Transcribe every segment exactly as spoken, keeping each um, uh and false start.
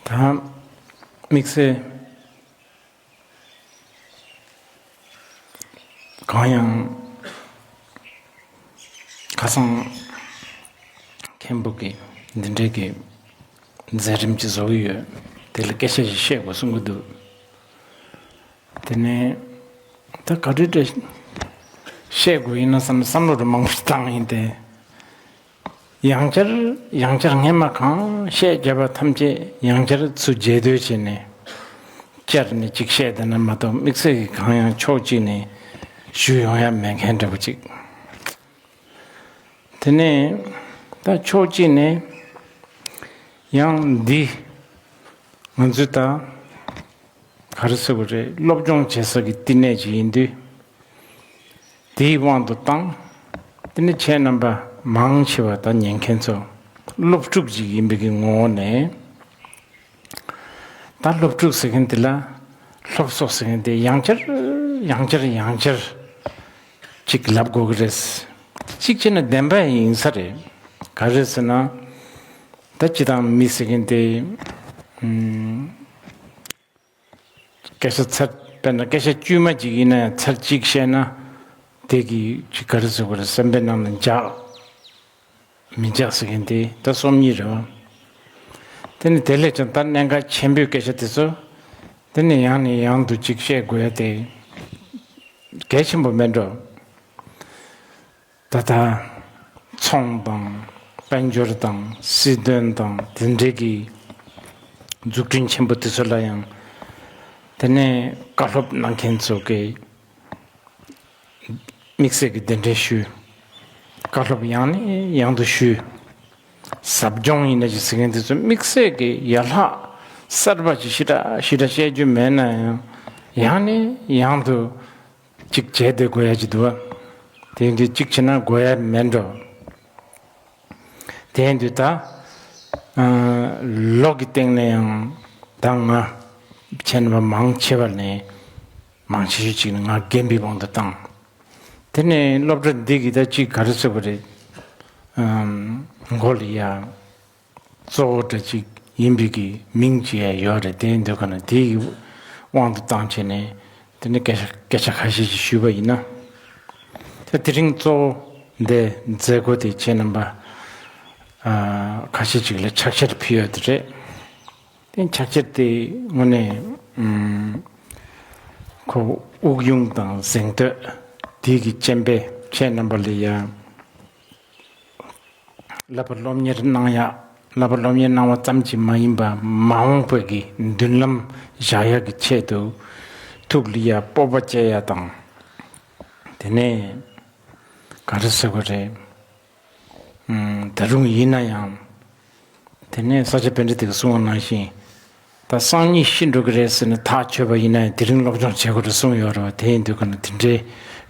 ད་དམིགས་བསལ་གང་ཡང་ཁ་སང་མཁན་པོ་གིས་འདི་འདྲའི་གི་མཛད་རིམ་ཅིག་བཟོ་གི་ཡོད། དེ་ལ་སྐད་ཆ་ཞིག་བཤད་དགོས་གསུང་གི་འདུག་དེ་ནས་ད་ག་འདྲ་འདྲ་བཤད་དགོས་ཡིན་ན་བསམ་བསམ་བློ་རུ་མང་པོ་བཏང་ཡིན་ཏེ། ཡང་བསྐྱར་ཡང་བསྐྱར་སྔས་མ་གང་བཤད་བརྒྱབ་པ་ཐམས་ཅད་ཡང་བསྐྱར་ཚུར་རྒྱས་བསྡུས་བྱས་ནས་བསྐྱར་ནས་ཅིག་བཤད་བསྡད་ན་མ་གཏོགས་དམིགས་བསལ་གྱི་གང་ཡང་ཕྱོགས་གཅིག་ནས་ཞུ་ཡོང་ཡ་མེད་མཁན་འདྲ་པོ་ཅིག་དེ་ནས་ད་ཕྱོགས་གཅིག་ནས་ཡང་འདི་ང་ཚོས་ད་ག་རེ་ཟེར་དགོས་རེད། སློབ་སྦྱོང་བྱེད་ས་གི་བསྟི་གནས་ཅིག་ཡིན་དུས། དེའི་དབང་དུ་བཏང་། དེ་ནི་ཁྱེད་རྣམ་པ་མང་ཆེ་བ་དང་ཉན་མཁན་ཚོ་སློབ་ཕྲུག་ཅིག་ཡིན་པའི་གི་ངོ་བོ་ནས། ད་སློབ་ཕྲུག་ཟེར་མཁན་དེ་ལ་སློབ་གསོ་ཟེར་མཁན་དེ་ཡང་བསྐྱར་ཡང་བསྐྱར་ཡང་བསྐྱར་ཅིག་ལབ་དགོས་ཀྱི་རེད། གཅིག་བྱས་ན་བདེན་པ་ཡིན་ས་རེད། ག་རེ་ཟེར་ན། ད་སྤྱི་བཏང་མི་ཟེར་མཁན་དེ་ཨུམ། སྐད་ཆ་ཚར། དཔེར་ན་སྐད་ཆ་དཀྱུས་མ་གཅིག་ཡིན་ན་ཡང་ཚར་གཅིག་བཤད་ན། དེ་གི་ཅིག་ག་རེ་ཟེར་དགོས་རེད། སེམས་པའི་ནང་ལ་འཇགས་མི་འཇགས་ཟེར་མཁན་དེ་ད་སོམ་ཉི་རེད་བ། དེ་ནི་དེ་ལས་ཀྱང་ད་གནད་འགག་ཆེན་པོའི་སྐད་ཆ་དེ་ཚོ་དེ་ནི་ཡང་ནས་ཡང་དུ་ཅིག་བཤད་དགོས་ཡ་དེ་གལ་ཆེན་པོ་མེད་འགྲོ། ད་ལྟ་ཚོང་དང་དཔལ་འབྱོར་དང་སྲིད་དོན་དང་དེ་འབྲེལ་གྱི་འཛུགས་སྐྲུན་ཆེན་པོ་དེ་ཚོ་ལ་ཡང་དེ་ནས་བཀའ་སློབ་གནང་མཁན་ཚོ་གིས་དམིགས་བསལ་གྱི་གདན་འདྲེན་ཞུས། བཀའ་སློབ་ཡང་ནས་ཡང་དུ་ཞུས། ཟབ་སྦྱོང་ཡིན་ན་ཅིག་ཟེར་མཁན་དེ་ཚོ་དམིགས་བསལ་གྱི་ཡར་ལྷག་གསར་པ་ཅིག་ཞེ་དྲག་ཞེ་དྲག་བཤད་རྒྱུ་མེད་ན་ཡང་ཡང་ནས་ཡང་དུ། གཅིག་བྱས་ཏེ་དགོས་ཡ་ཅིག་འདུག་བ། དེ་འདི་གཅིག་བྱས་ན་དགོས་ཡ་མེད་འགྲོ། དེ་འདི་ད་ཨ་ལོ་གི་སྟེང་ནས་ཡང་ད་ང་མཁྱེན་པ་མང་ཆེ་བ་ནས་མང་ཆེ་ཤོས་ཅིག་ནི་ང་རྒན་པའི་དབང་དུ་བཏང་། དེ་ནས་སློབ་གྲྭ་འདི་གི་ད་གཅིག་ག་རེ་ཟེར་བ་རེད། ཨམ་མགོ་ལ་ཡ། གཙོ་བོ་འདྲ་ཅིག་ཡིན་པའི་གི་མིང་ཅིག་ཡང་ཡོད་རེད། དེ་འདོད་ག་ན་དེའི་དབང་དུ་བཏང་བྱས་ནས་དེ་ནི་སྐད་ཆ་སྐད་ཆ་ཁ་ཤས་ཤིག་ཞུས་པ་ཡིན་ན། ད་དེ་རིང་གཙོ་བོ་འདི་མཛད་སྒོ་དེ་ཁྱེད་རྣམ་པ་ཨ་ཁ་ཤས་ཅིག་ལ་ཕྱག་འཁྱེར་ཕུལ་ཡོད་དེ་རེད། དེ་ཕྱག་འཁྱེར་དེ་དངོས་གནས་ཨམ་ཁོ་དབུགས་དབྱུང་དང་གཟེངས་བསྟོད་དེ་གི་རྐྱེན་པས་ཁྱེད་རྣམ་པ་ལ་ཡང་། བསླབ་པ་སློབ་གཉེར་གནང་ཡག་བསླབ་པ་སློབ་གཉེར་གནང་བ་ཙམ་གྱིས་མ་ཡིན་པ་མ་འོངས་པའི་གི་མདུན་ལམ་བཞག་ཡག་གི་ཆེད་དུ་ཐུགས་ལ་ཡ་སྤོབས་པ་བསྐྱེད་ཡ་དང་། དེ་ནས་ག་རེ་ཟེར་དགོས་རེད། ཨུམ། ད་རུང་ཡིན་ན་ཡང་། དེ་ནས་ས་སྐྱ་པཎྜི་ཏས་གསུངས་པ་ནང་བཞིན། ད་སང་ཉིན་ཤི་འགྲོ་གི་རེད་ཟེར་ནས་ཐག་ཆོད་པ་ཡིན་ན་ཡང་དེ་རིང་སློབ་སྦྱོང་བྱེད་དགོས་རེད་གསུངས་ཡོད་རེད་བ། དེ་ཡིན་དུས་ག་ན་དེ་འདྲའི་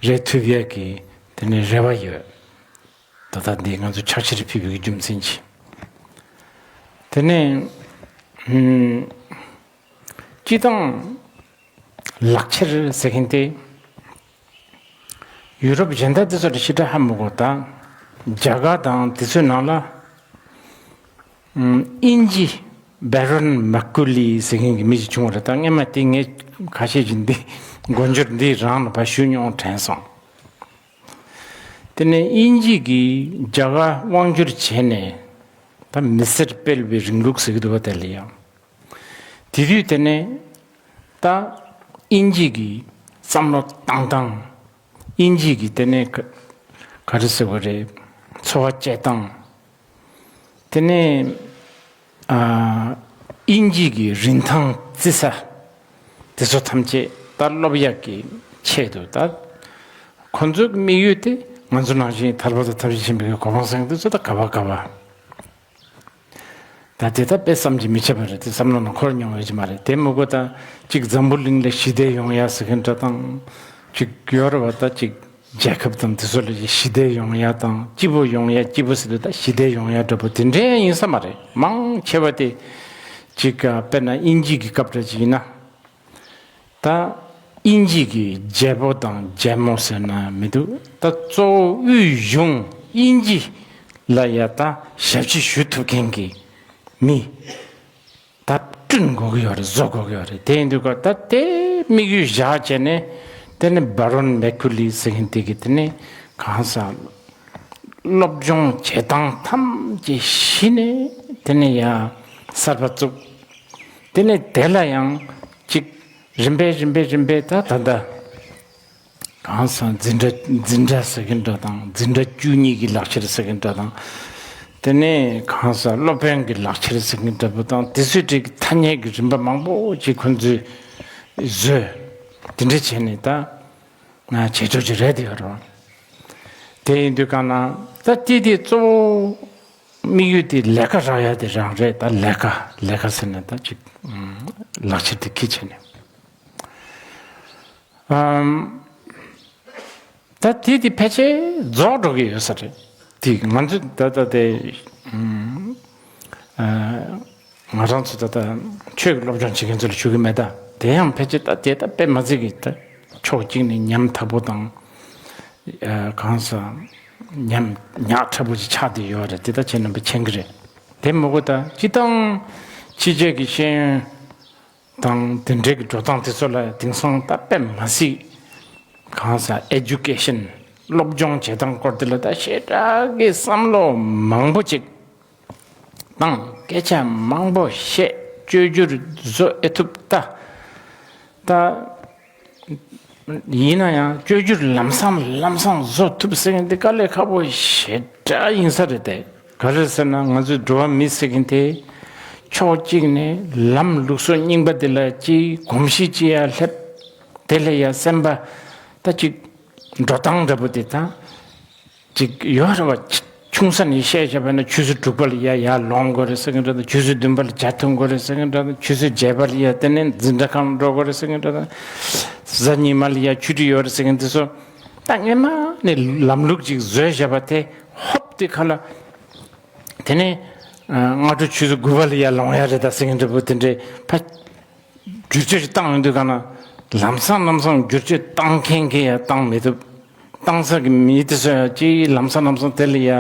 རེད་ཐུབ་ཡག་གི་དེ་ནས་རེ་བ་ཡོད། ད་ལྟ་འདི་ང་ཚོ་ཕྱག་འཁྱེར་ཕུལ་བའི་རྒྱུ་མཚན་གྱིས། དེ་ནས་ཨུམ། སྤྱི་བཏང་ལག་འཁྱེར་ཟེར་མཁན་དེ་ཡུ་རོབ་གཞན་དག་དེ་ཚོ་ལ་ཞེ་དྲག་ཧ་མི་གོ། ད་རྒྱ་གར་དང་དེ་ཚོའི་ནང་ལ་ཨུམ། དབྱིན་ཇི་བྷེ་རོན་མ་ཀུ་ལི་ཟེར་མཁན་གྱི་མི་ཞིག་བྱུང་བ་རེད། ད་སྔས་མ་དེ་ངས་ཁ་ཤས་ཀྱིས་འདི་མགོ་འབྱོར་འདི་རང་ལ་ཕར་ཞུ་མྱོང་དྲན་སོང་། དེ་ནས་དབྱིན་ཇི་གིས་རྒྱ་གར་དབང་བསྒྱུར་བྱས་ནས་ད་མི་སེར་སྤེལ་བའི་རིང་ལུགས་ཟེར་གྱི་འདུག་བ། དེ་ལ་ཡང་དེ་དུས་དེ་ནས་ད་དབྱིན་ཇི་གིས་བསམ་བློ་བཏང་སྟངས། དབྱིན་ཇི་གིས་དེ་ནས་ག་ག་རེ་ཟེར་བ་རེད། འཚོ་བ་སྐྱེལ་སྟངས། དེ་ནས་ཨ་དབྱིན་ཇི་གི་རིན་ཐང་བརྩི་ས་དེ་ཚོ་ཐམས་ཅད་ད་སློབ་ཡག་གི་ཆེད་དུ། ད་ཁོ་ཚོའི་དམིགས་ཡུལ་དེ་ང་ཚོ་ནང་བཞིན་ཐར་པ་དང་ཐམས་ཅད་མཁྱེན་པའི་གོ་འཕང་ཟེར་མཁན་དེ་ཚོ་ད་ག་བ་ག་བ། ད་དེ་ད་དཔེ་བསམ་གྱིས་མི་ཁྱབ་པ་རེད། དེ་བསམ་བློ་ནང་འཁོར་མྱོང་ཡོད་ཀྱི་མ་རེད། དེ་མི་དགོས། ད་གཅིག་འཛམ་བུ་གླིང་ལ་ཞི་བདེ་ཡོང་ཡ་ཟེར་མཁན་འདྲ་དང་། གཅིག་ཡོད་རེད་བ། ད་གཅིག་རྒྱལ་ཁབ་དང་དེ་ཚོ་ལ་ཞི་བདེ་ཡོང་ཡ་དང་། སྐྱིད་པོ་ཡོང་ཡ། སྐྱིད་པོ་ཟེར་དུས་ད་ཞི་བདེ་ཡོང་ཡ་འདྲ་པོ་དེ་འདྲའི་ཡིན་ས་མ་རེད། མང་ཆེ་བ་དེ་གཅིག་དཔེར་ན་དབྱིན་ཇི་གི་སྐབས་འདྲ་ཅིག་ཡིན་ན། ད་དབྱིན་ཇི་གི་རྒྱལ་པོ་དང་རྒྱལ་མོ་ཟེར་ན་མི་འདུག་ད་གཙོ་བོ་དབུས་གཞུང་དབྱིན་ཇི་ལ་ཡ་ད་ཞབས་ཕྱི་ཞུ་ཐུབ་མཁན་གྱི་མི། ད་ བསྐྲུན་དགོས་ཀྱི་ཡོད་རེད། བཟོ་དགོས་ཀྱི་ཡོད་རེད། དེ་ཡིན་དུས་ཀ་ད་དེ་དམིགས་ཡུལ་བཞག་བྱས་ནས། དེ་ནས་བྷ་རོན་མེ་ཁུ་ལི་ཟེར་མཁན་དེ་གིས་དེ་ནས་གང་ཟག་སློབ་སྦྱོང་བྱེད་སྟངས་ཐམས་ཅད་གཞི་ནས་དེ་ནས་ཡང་གསར་པ་བཙུགས། དེ་ནས་དེ་ལ་ཡང་ཅིག་རིམ་པས་རིམ་པས་རིམ་པས་ད་ད་ལྟ་གང་ཟག་འཛིན་གྲྭ། འཛིན་གྲྭ་ཟེར་གྱིན་འདྲ་དང་། འཛིན་གྲྭ་བཅུ་གཉིས་ཀྱི་ལག་ཁྱེར་ཟེར་གྱིན་འདྲ་དང་། དེ་ནས་གང་ཟག་སློབ་དཔོན་གྱི་ལག་ཁྱེར་ཟེར་གྱིན་འདྲ་པོ་དང་། དེ་ཚོའི་གྲས་ཀྱི་ཐ་སྙད་ཀྱི་རིམ་པ་མང་པོ་ཅིག་ཁོང་ཚོས་བཟོས། དེ་འདྲ་བྱས་ནས་ད་ང་བྱེད་ཆོག་ཅིག་རེད་དེ་ཡོད་རེད། དེ་ཡིན་དུས་གང་ན་ད་དེ་དེ་གཙོ་བོ་དམིགས་ཡུལ་དེ་ལས་ཀ་རག་ཡ་དེ་རང་རེད། ད་ལས་ཀ། ལས་ཀ་ཟེར་ནས་ད་ཅིག་ལག་ཁྱེར་དེ་འཁྱེར་བྱས་ནས། ཨམ། ད་དེ་དེ་ཕལ་ཆེར་རྫོགས་འགྲོ་གི་ཡོད་ས་རེད། དེ་ང་ཚོ་ད་ལྟ་དེ། ཨམ། ཨ། ང་རང་ཚོ་ད་ལྟ་ཆོས་ཀྱི་སློབ་སྦྱོང་བྱེད་མཁན་ཚོ་ལ་ཞུ་གི་མེད་ད། དེ་ཡང་ཕལ་ཆེར་ད་དེ་ད་དཔེ་མ་སྲིད་ཀྱི་ད་ཕྱོགས་གཅིག་ནས་ཉམ་ཐག་པོ་དང་། ཨ། གང་ཟག་ཉམ་ཉག་ཕྲ་པོ་ཅིག་ཆགས་བསྡད་ཡོད་རེད། དེ་ད་ཁྱེད་རྣམ་པས་མཁྱེན་གྱི་རེད། དེ་མོ་གོ་ད་སྤྱི་བཏང་ཕྱི་རྒྱལ་གྱི་ཤེས་ཡོན་དང་དེ་འབྲེལ་གྱི་འགྲོ་སྟངས་དེ་ཚོ་ལ་དེང་སང་ད་དཔེ་མ་སྲིད་གང་ཟག་ཨེ་ཌུ་ཀེ་ཤན། སློབ་སྦྱོང་བྱེད་སྟངས་སྐོར་དེ་ལ་ད་ཞེ་དྲག་གི་བསམ་བློ་མང་པོ་ཅིག་བཏང་། སྐད་ཆ་མང་པོ་བཤད། བཅོས་བསྒྱུར་བཟོ་ཨེ་ཐུབ་ད། ད་ཡིན་ན་ཡང་བཅོས་བསྒྱུར་ལམ་སང་ལམ་སང་བཟོ་ཐུབ་ཟེར་མཁན་དེ་དཀའ་ལས་ཁག་པོ་ཞེ་དྲག་ཡིན་ས་རེད་དེ། ག་རེ་ཟེར་ན་ང་ཚོའི་འགྲོ་བ་མི་ཟེར་མཁན་དེ་ཕྱོགས་གཅིག་ནས་ལམ་ལུགས་སྲོལ་རྙིང་པ་དེ་ལ་ཅིག་གོམས་གཤིས་ཅིག་ཡར་སླེབས། དེ་ལ་ཡ་སེམས་པ་ད་ཅིག་འགྲོ་སྟངས་འདྲ་པོ་དེ་དང་། ཅིག་ཡོད་རེད་བ། ཆུང་ས་ནས་བཤད་བྱས་པ་ན་ཆུ་ཚོད་དྲུག་པ་ལ་ཡ་ཡར་ལོང་དགོས་རེད་ཟེར་མཁན་འདྲ་དང་། ཆུ་ཚོད་བདུན་པ་ལ་ཇ་འཐུང་དགོས་རེད་ཟེར་མཁན་འདྲ་དང་། ཆུ་ཚོད་བརྒྱད་པ་ལ་ཡ་དེ་ནས་འཛིན་གྲྭ་ཁང་འགྲོ་དགོས་རེད་ཟེར་མཁན་འདྲ་དང་། གཟའ་ཉི་མ་ལ་ཡ་ཆུ་ཚོད་ཡོད་རེད་ཟེར་མཁན་དེ་ཚོ་ད་སྔོན་མ་ནས་ལམ་ལུགས་ཅིག་བཟོས་བཞག་པ་དེ་ཧོབ་དེ་ཁ་ལ། དེ་ནས་ཨ། སྔ་དྲོ་ཆུ་ཚོད་དགུ་པ་ལ་ཡར་ལོང་ཡ་རེད་ད་ཟེར་མཁན་འདྲ་པོ་དེ་འདྲའི་ཕ། བསྒྱུར་བཅོས་ཅིག་བཏང་ཡོང་དུས་གང་ན་ལམ་སང་ལམ་སང་བསྒྱུར་བཅོས་བཏང་མཁན་གྱིས་ཡང་བཏང་མི་ཐུབ། བཏང་ས་གི་མི་དེ་ཚོ་ཡང་ཅིག་ལམ་སང་ལམ་སང་དེ་ལ་ཡ་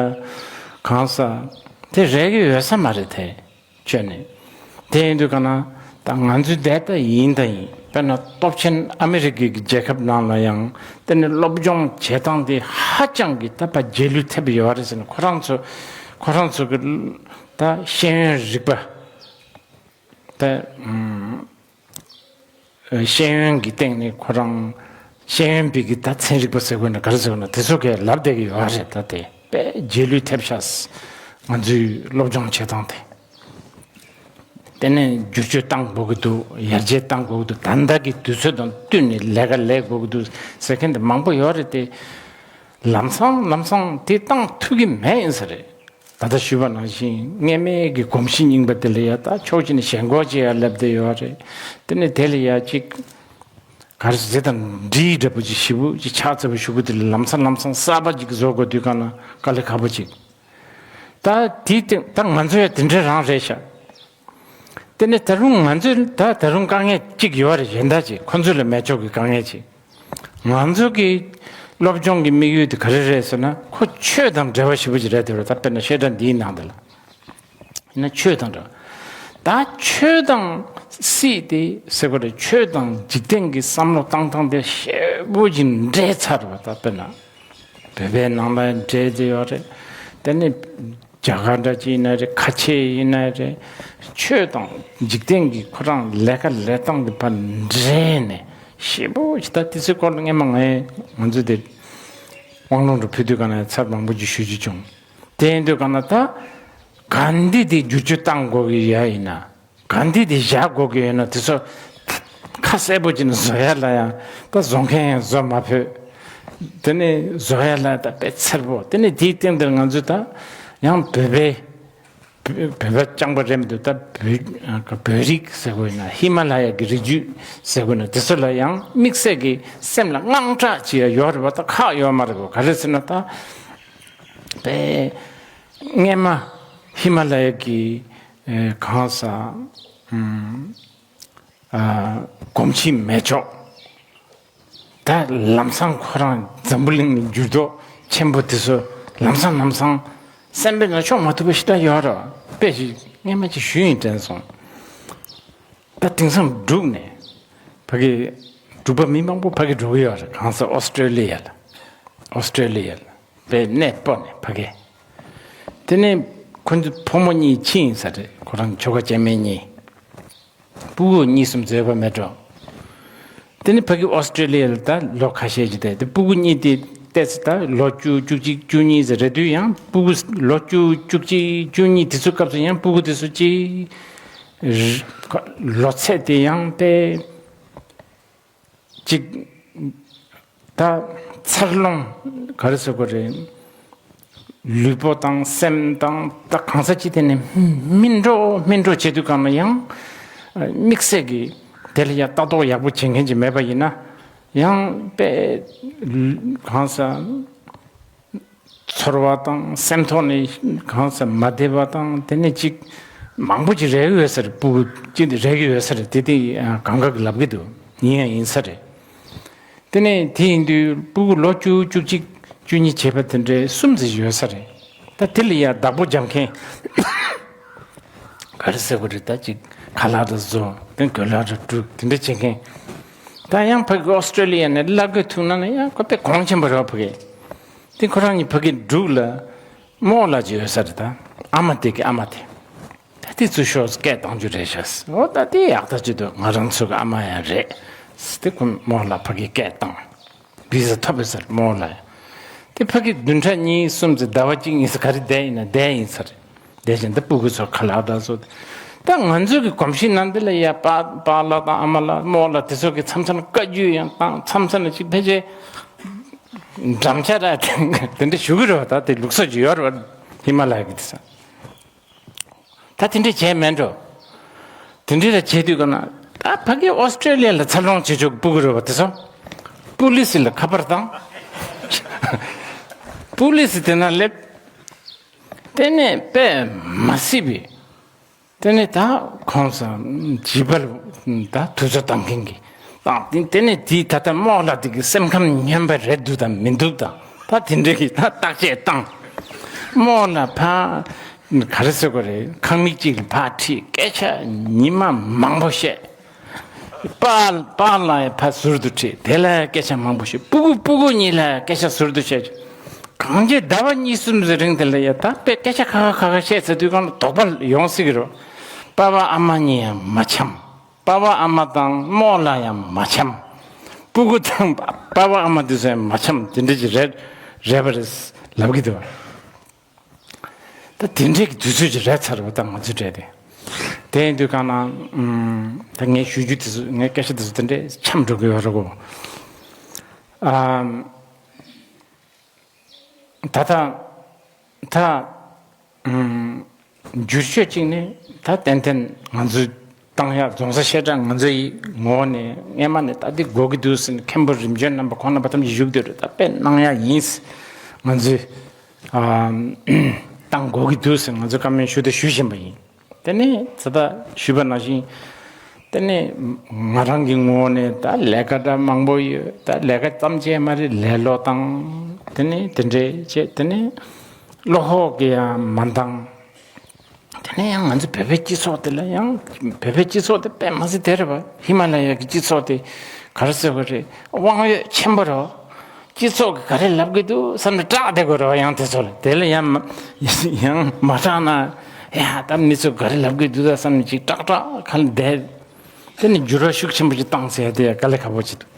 གང་ཟག་དེ་རེག་གི་ཡོད་ས་མ་རེད་དེ། བཅོས་ནས་དེ་ཡིན་དུས་གང་ན་ད་ང་ཚོའི་བསྡད་ད་ཡིན་ད་ཡིན། དཔེར་ན་སྟོབས་ཆེན་ཨ་མི་རི་ཀའི་རྒྱལ་ཁབ་ནང་ལ་ཡང་དེ་ནས་སློབ་སྦྱོང་བྱེད་སྟངས་དེ་ཧ་ཅང་གི་ད་ཕར་རྗེས་ལུས་ཐེབས་ཡོད་རེད་ཟེར་ནས། ཁོ་རང་ཚོ་ཁོ་རང་ཚོ་གི་ད་ཤེས་ཡོན་རིག་པ། ད་ཨུམ། ཤེས་ཡོན་གྱི་སྟེང་ནས་ཁོ་རང་ཤེས་ཡོན་པའི་གི་ད་ཚན་རིག་པ་ཟེར་དགོས་ན་ག་རེ་ཟེར་དགོས་ན་དེ་ཚོ་གས་ལབ་བསྡད་ཀྱི་ཡོད་རེད། ད་དེ་དཔེ་རྗེས་ལུས་ཐེབས་ཤག་ང་ཚོའི་སློབ་སྦྱོང་བྱེད་སྟངས་དེ། དེ་ནས་བསྒྱུར་བཅོས་བཏང་དགོས་ཀྱི་འདུག་ཡར་རྒྱས་བཏང་དགོས་ཀྱི་འདུག་ད་ལྟ་གི་དུས་ཚོད་དང་བསྟུན་ནས་ལས་ཀ་ལས་དགོས་ཀྱི་འདུག་ཟེར་མཁན་དེ་མང་པོ་ཡོད་རེད་དེ། ལམ་སང་ལམ་སང་དེ་བཏང་ཐུབ་ཀྱི་མེད་ཡིན་ས་རེད། ད་ལྟ་ཞུས་པ་ནང་བཞིན་སྔོན་མའི་གི་གོམས་གཤིས་རྙིང་པ་དེ་ལ་ཡ་ད་ཕྱོགས་གཅིག་ནས་ཞེན་ཁོག་ཅིག་ཡ་སླེབས་བསྡད་ཡོད་རེད། དེ་ནས་དེ་ལ་ཡ་ཅིག་ག་རེ་ཟེར་དང་འདྲིས་འདྲ་པོ་ཅིག་ཞེ་པོ་ཅིག་ཆགས་ཚར་བ་ཞུ་གི། དེ་ལ་ལམ་སང་ལམ་སང་གསར་པ་ཅིག་བཟོ་དགོས་དུས་གང་ན་དཀའ་ལས་ཁག་པོ་ཅིག་ད་དེའི་སྟེང་ད་ང་ཚོ་ཡ་དེ་འདྲ་རང་རེད་ཤག་དེ་ནས་ད་རུང་ང་ཚོས་ད་ད་རུང་དཀའ་ངལ་གཅིག་ཡོད་རེད། གཞན་དག་ཅིག་ཁོ་ཚོ་ལ་མེད་ཕྱོགས་ཀྱི་དཀའ་ངལ་ཅིག་ང་ཚོ་གི་སློབ་སྦྱོང་གི་དམིགས་ཡུལ་དེ་ག་རེ་རེད་ཟེར་ན། ཁོ་ཆོས་དང་འབྲེལ་བ་ཞེ་པོ་ཅིག་རེད་དེ་རེད། ད་དཔེར་ན་བཤད་གྲྭ་འདིའི་ནང་དེ་ལ་ཡིན་ན་ཆོས་དང་འབྲེལ་བ། ད་ཆོས་དང་སྲིད་དེ་ཟེར་དགོས་རེད། ཆོས་དང་འཇིག་རྟེན་གྱི་བསམ་བློ་བཏང་སྟངས་དེ་ཞེ་པོ་ཅིག་འདྲེས་ཚར་བ། ད་དཔེར་ན་བོད་པའི་ནང་ལ་འདྲེས་བསྡད་ཡོད་རེད། དེ་ནི་རྒྱ་གར་འདྲ་ཅིག་ཡིན་ན་རེད། ཁ་ཆེ་ཡིན་ན་རེད། ཆོས་དང་འཇིག་རྟེན་གྱི་ཁོ་རང་ལས་ཀ་ལས་སྟངས་དེ་ཕར་འདྲེས་ནས་ཞེ་པོ་ཞིག་ད་དེ་ཚོའི་སྐོར་ལ་སྔོན་མ་ངས་ང་ཚོ་དེ་དབང་ལུང་རུ་ཕུལ་དུས་ག་ན་ཚར་མང་པོ་ཅིག་ཞུ་རྒྱུ་བྱུང་། དེ་ཡིན་དུས་ག་ན་ད་ག་འདི་དེ་བསྒྱུར་བཅོས་བཏང་དགོས་ཀྱི་ཡ་ཡིན་ན། ག་འདི་དེ་བཞག་དགོས་ཀྱི་ཡོད་ན་དེ་ཚོ་ཁ་གསལ་པོ་ཅིག་ནས་བཟོ་ཡ་ལ་ཡང་ད་བཟོ་མཁན་ཡང་བཟོ་མ་ཕོད། དེ་ནས་བཟོ་ཡ་ལ་ད་དཔེ་མཚར་པོ། དེ་ནས་དེའི་སྟེང་དེར་ང་ཚོས་ད་ཡང་བོད་པའི་བོད་པ་རྐྱང་པ་རེད་མི་འདུག་ད་བོད་བོད་རིགས་ཟེར་དགོས་ན་ཧི་མ་ལ་ཡ་གི་རི་རྒྱུད་ཟེར་དགོས་ན་དེ་ཚོ་ལ་ཡང་དམིགས་བསལ་གྱི་སེམས་ལ་དངངས་སྐྲག་ཅིག་ཡང་ཡོད་རེད་བ། ད་ཁག་ཡོད་མ་རེད་བ། ག་རེ་ཟེར་ན་ད་དཔེ་སྔས་མ་ཧི་མ་ལ་ཡ་གི་ཨེ། གང་ཟག་ཨུམ། ཨ། གོམས་གཤིས་མེད་ཕྱོགས། ད་ལམ་སང་ཁོ་རང་འཛམ་བུ་གླིང་ནས་འགྱུར་ལྡོག་ཆེན་པོ་དེ་ཚོ་ལམ་སང་ལམ་སང་སེམས་པའི་ནང་ཕྱོགས་མ་ཐུབ་པ་ཞིག་ད་ཡོད་རེད། དཔེ་ཞིག་སྔས་མ་ཅིག་ཞུས་ཡིན་དྲན་སོང་། ད་དེང་སང་འབྲུག་ནས་ཕ་གི་འབྲུག་པ་མི་མང་པོ་ཕ་གི་འགྲོ་གི་ཡོད་རེད། གང་ས་ཨོ་སི་ཀྲོ་ལི་ཡ་ལ། ཨོ་སི་ཀྲོ་ལི་ཡ་ལ་པའི་གནས་སྤོ་ནས་ཕ་གི། དེ་ནས་ཁོ་ཚོ་ཕོ་མོ་གཉིས་ཕྱིན་ཡིན་ས་རེད། ཁོ་རང་ཁྱོ་ག་སྐྱེ་དམན་གཉིས། སྤུ་གུ་གཉིས་གསུམ་བཟོས་པ་མེད་འགྲོ། དེ་ནི་ཕ་གི་ཨོ་སི་ཀྲོ་ལི་ཡ་ལ་ད་ལོ་ཁ་ཤས་ཅིག་བསྡད་དེ། སྤུ་གུ་གཉིས་དེ་བལྟས་ཚེ་ད་ལོ་བཅུ་བཅུ་གཅིག་བཅུ་གཉིས་ཟེར་རེད་དུས། ཡང་སྤུ་གུ་ལོ་བཅུ་བཅུ་གཅིག་བཅུ་གཉིས་དེ་ཚོའི་སྐབས་སུ་ཡང་སྤུ་གུ་དེ་ཚོ་ཅིག་ལོ་ཚད་དེ་ཡང་དཔེ་ཅིག་ད་འཚར་ལོངས་ག་རེ་ཟེར་དགོས་རེད། ལུས་པོ་དང་སེམས་དང་ད་གང་ས་ཅི་ཐད་ནས་སྨིན་འགྲོ་སྨིན་འགྲོ་བྱེད་དུས་གང་ན་ཡང་དམིགས་བསལ་གྱི་དེ་ལ་ཡང་ལྟ་རྟོག་ཡག་པོ་བྱེད་མཁན་ཅིག་མེད་པ་ཡིན་ན། ཡང་དཔེ་གང་ས་ཚོར་བ་དང་སེམས་ཐོག་ནས་གང་ས་མ་བདེ་བ་དང་དེ་ནས་ཅིག་མང་པོ་ཅིག་རེག་ཡོད་ས་རེད། སྤུ་གུ་ཅིག་རེག་ཡོད་ས་རེད། དེ་དེ་གང་ག་གི་ལབ་གི་འདུག་ཡིན་ཡང་ཡིན་ས་རེད། དེ་ནས་དེ་ཡིན་དུས་སྤུ་གུ་ལོ་བཅུ་བཅུ་གཅིག་བཅུ་གཉིས་བྱས་པ་དེ་འདྲའི་གསུམ་ཙམ་ཡོད་ས་རེད། ད་དེ་ལ་ཡ་བདག་པོ་རྒྱབ་མཁན་ག་རེ་ཟེར་དགོས་རེད། ད་ཅིག་ཁ་ལག་རེ་བཟོ། དེ་གོས་ལག་རེ་བཀྲུ། དེ་འདྲ་བྱེད་མཁན། ད་ཡང་ཕ་གི་ཨོ་སི་ཀྲོ་ལི་ཡ་ནས་གླ་དགོས་ཐུག་ན་ན་ཡང་ཁོ་དཔེ་གོང་ཆེན་པོ་རེད་བ། ཕ་གི་དེ་ཁོ་རང་གཉིས་ཕ་གི་འབྲུག་ལ་རྨོ་ལགས་ཅིག་ཡོད་ས་རེད། ད་ཨ་མ་དེ་གི་ཨ་མ་དེ། ད་དེ་ཚོ་ཤོག་སྐད་གཏོང་རྒྱུ་རེད་ཤག་འོ་ད་དེ་ཡག་ཐག་ཆོད་འདུག་ང་རང་ཚོ་གི་ཨ་མ་ཡང་རེད། དེ་ཁོ་རྨོ་ལགས་ཕ་གི་སྐད་བཏང་། བི་ཟ་ཐོབ་པའི་སར་རྨོ་ལགས་ཡང་། དེ་ཕ་གི་བདུན་ཕྲག་གཉིས་གསུམ་ཙམ་ཟླ་བ་གཅིག་གཉིས་ཙམ་ག་རེ་བསྡད་ཡིན་ན་བསྡད་ཡིན་ས་རེད། བསྡད་བཞིན་ད་སྤུ་གུ་ཚོ་ཁ་ལག་ད་ཚོ། ད་ང་ཚོའི་གི་གོམས་གཤིས་ནང་དེ་ལ་ཡ་པཱ་པཱ་ལགས་དང་ཨ་མ་ལགས་རྨོ་ལགས་དེ་ཚོ་གི་མཚམས་མཚམས་ལ་བཀའ་བརྒྱུད་ཡང་བཏང་། མཚམས་མཚམས་ལ་ཅིག་ཕལ་ཆེར་འགྲམ་ལྕག་ར་དེ་འདྲ་ཞུ་གི་རེད་བ། ད་དེ་ལུགས་སྲོལ་ཅིག་ཡོད་རེད་བ། ཧི་མ་ལ་ཡ་གི་དེ་ས། ད་དེ་འདྲས་བྱས་མེད་འགྲོ། དེ་འདྲས་ལ་བྱེད་དུས་ག་ན་ད་ཕ་གི་ཨོ་སི་ཀྲོ་ལི་ཡ་ལ་འཚར་ལོངས་བྱེད་ཆོག་སྤུ་གུ་རེད་བ། དེ་ཚོ་པུ་ལི་སི་ལ་ཁ་པར་བཏང་། པུ་ལི་སི་དེ་ན་སླེབས། དེ་ནས་དཔེ་མ་སྲིད་པའི་དེ་ནས་ད་ཁོང་ཚོ་བྱིས་པ་ལ་ད་དུས་ཚོད་བཏང་མཁན་གྱི་བཏང་། དེ་ནས་དེའི་ད་ལྟ་རྨོ་ལགས་དེ་གི་སེམས་ཁམས་སྙོམས་པ་རེད་འདུག་དང་མི་འདུག་དང་ད་དེ་འདྲས་ཀྱི་ད་བརྟག་དཔྱད་བཏང་། རྨོ་ལགས་ཕ་ག་རེ་ཟེར་དགོས་རེད། ཁང་མིག་གཅིག་ལ་ཕར་ཁྲིད། སྐད་ཆ་ཉི་མ་མང་པོ་བཤད། པཱ་པཱ་ལགས་ཡང་ཕར་ཟུར་དུ་ཁྲིད། དེ་ལ་སྐད་ཆ་མང་པོ་བཤད། སྤུ་གུ་སྤུ་གུ་གཉིས་ལ་སྐད་ཆ་ཟུར་དུ་བཤད། གང་ཅི་ཟླ་བ་གཉིས་གསུམ་ཙམ་རིང་དེ་ལ་ཡ་ད་དཔེ་སྐད་ཆ་ཁ་ཁ་ཁ་ཁ་བཤད་ཚར་དུས་གང་ལ་དོགས་པ་ཡོང་སྲིད་ཀྱི་རེད། པཱ་ཕ་ཨ་མ་གཉིས་ཡང་མ་འཆམ། པཱ་ཕ་ཨ་མ་དང་རྨོ་ལགས་ཡང་མ་འཆམ། སྤུ་གུ་དང་པཱ་ཕ་ཨ་མ་དེ་ཚོ་ཡང་མ་འཆམ། དེ་འདྲ་ཅིག་རེད་རེད་པ་རེད་ལབ་ཀྱི་འདུག་ད་དེ་འདྲའི་གི་དུས་ཚོད་ཅིག་རེད་ཚར་བ་ད་ང་ཚོའི་གྲས་དེ། དེ་ཡིན་དུས་གང་ན་ཨུམ། ད་ངས་ཞུ་རྒྱུ་དེ་ཚོ་ངའི་སྐད་ཆ་དེ་ཚོ་དེ་འདྲའི་འཆམ་འགྲོ་གི་ཡོད་རེད་གོ། ཨམ། ད་ལྟ་ད་ཨུམ། བསྒྱུར་བཅོས་གཅིག་ནི་ད་ཏན་ཏན་ང་ཚོའི་བཏང་ཡག་རྫོང་སར་བཤད་གྲྭ་ང་ཚོ་ཡི་ངོ་བོ་ནས་སྔས་མ་ནས་ད་འདི་དགོས་ཀྱི་འདུག་ཟེར་ནས་མཁན་པོ་རིམ་བྱོན་རྣམ་པ་ཁོང་རྣམ་པ་ཐམས་ཅད་བཞུགས་སྡོད་རེད། ད་དཔེ་གནང་ཡག་ཡིན། ང་ཚོས་ཨམ། བཏང་དགོས་ཀྱི་འདུག་ཟེར་ང་ཚོས་བཀའ་མོལ་ཞུ་དང་ཞུ་བཞིན་པ་ཡིན། དེ་ནས་ད་ལྟ་ཞུས་པ་ནང་བཞིན། དེ་ནས་ང་རང་གི་ངོ་བོ་ནས་ད་ལས་ཀ་འདྲ་མང་པོ་ཡོད། ད་ལས་ཀ་ཙམ་བྱས་མ་རེད། ལེ་ལོ་དང་དེ་ནས་དེ་འདྲས་བྱས། དེ་ནས་བློ་ཁོག་གི་ཡང་མ་འདང་། དེ་ནས་ཡང་ང་ཚོ་བོད་པའི་སྤྱི་ཚོགས་དེ་ལ་ཡང་། བོད་པའི་སྤྱི་ཚོགས་དེ་དཔེ་མ་སྲིད་དེ་རེད་པ། ཧི་མ་ལ་ཡ་གི་སྤྱི་ཚོགས་དེ་ག་རེ་ཟེར་དགོས་རེད། དབང་ཡོད་ཆེན་པོ་རེད་པ། སྤྱི་ཚོགས་ཀྱིས་ག་རེ་ལབ་གི་འདུག་བསམ་ནས་སྐྲག་བསྡད་དགོས་རེད་པ། ཡང་དེ་ཚོ་ལ་དེ་ལ་ཡང་མ་ཡང་མ་སྐྲག་ན། ཡ་ད་མི་ཚོ་ག་རེ་ལབ་གི་འདུག་ད་བསམ་ནས་ཅིག་སྐྲག་སྐྲག་ཁ་ལ་བསྡད། དེ་ནས་འགྱུར་བ་ཤུགས་ཆེན་པོ་ཅིག་བཏང་ཟེར་དེ་དཀའ་ལས་ཁག་པོ་ཅིག་འདུག་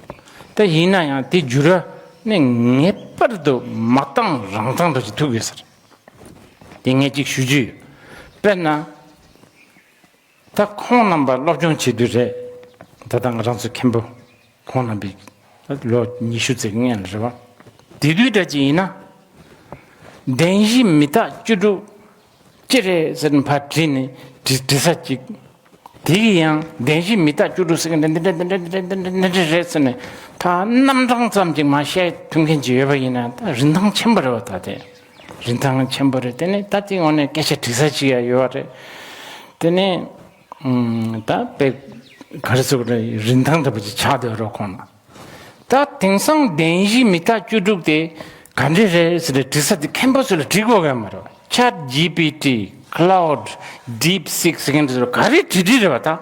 ད་ཡིན་ན་ཡང་དེ་འགྱུར་བ་ནི་ངེས་པར་དུ་མ་བཏང་རང་བཏང་འདྲ་ཅིག་ཐུག་ཡོད་ཟེར། དེ་ངས་ཅིག་ཞུ་རྒྱུ་ཡོད། དཔེར་ན། ད་ཁོང་རྣམ་པ་སློབ་སྦྱོང་བྱེད་དུས་རེད། ད་ལྟ་ང་རང་ཚོ་མཁན་པོ་ཁོང་རྣམ་པས་ད་ལོ་ཉི་ཤུ་ཙམ་སྔོན་ལ་རེད་བ། དེ་དུས་འདྲ་ཅིག་ཡིན་ན། བདེན་བཞི་མི་རྟག་བཅུ་དྲུག་ཅི་རེད་ཟེར་ནས་ཕར་བྲིས་ནས་བྲི་བྲི་ས་ཅིག་དེ་གི་ཡང་བདེན་བཞི་མི་རྟག་བཅུ་དྲུག་ཟེར་མཁན་དེ་འདི་འདྲ་འདི་འདྲ་འདི་འདྲ་འདི་འདྲ་རེད་ཟེར་ནས་ད་རྣམ་གྲངས་ཙམ་ཅིག་མར་བཤད་ཐུབ་མཁན་ཅིག་ཡོད་པ་ཡིན་ན་ད་རིན་ཐང་ཆེན་པོ་རེད་བ། ད་དེ་རིན་ཐང་ཆེན་པོ་རེད། དེ་ནས་ད་དེ་ངོ་ནས་སྐད་ཆ་དྲི་ས་ཅིག་ཡང་ཡོད་པ་རེད། དེ་ནས་ཨུམ། ད་དཔེ་ག་རེ་ཟེར་དགོས་རེད། རིན་ཐང་འདྲ་པོ་ཅིག་ཆགས་བསྡད་རོགས་ཁོང་ལ། ད་དེང་སང་བདེན་བཞི་མི་རྟག་བཅུ་དྲུག་དེ་ག་འདྲས་རེད་ཟེར་ཏེ་དྲི་ས་དེ་མཁན་པོ་ཚོ་ལ་དྲི་དགོས་གི་མ་རེད། ཆེ་ཊི་ཇི་པི་ཊི། ཁ་ལའུ་ཌི། ཌིབ་སིག་ཟེར་མཁན་དེ་ཚོ་ག་རེ་དྲི་དྲི་རེད་བ་ད།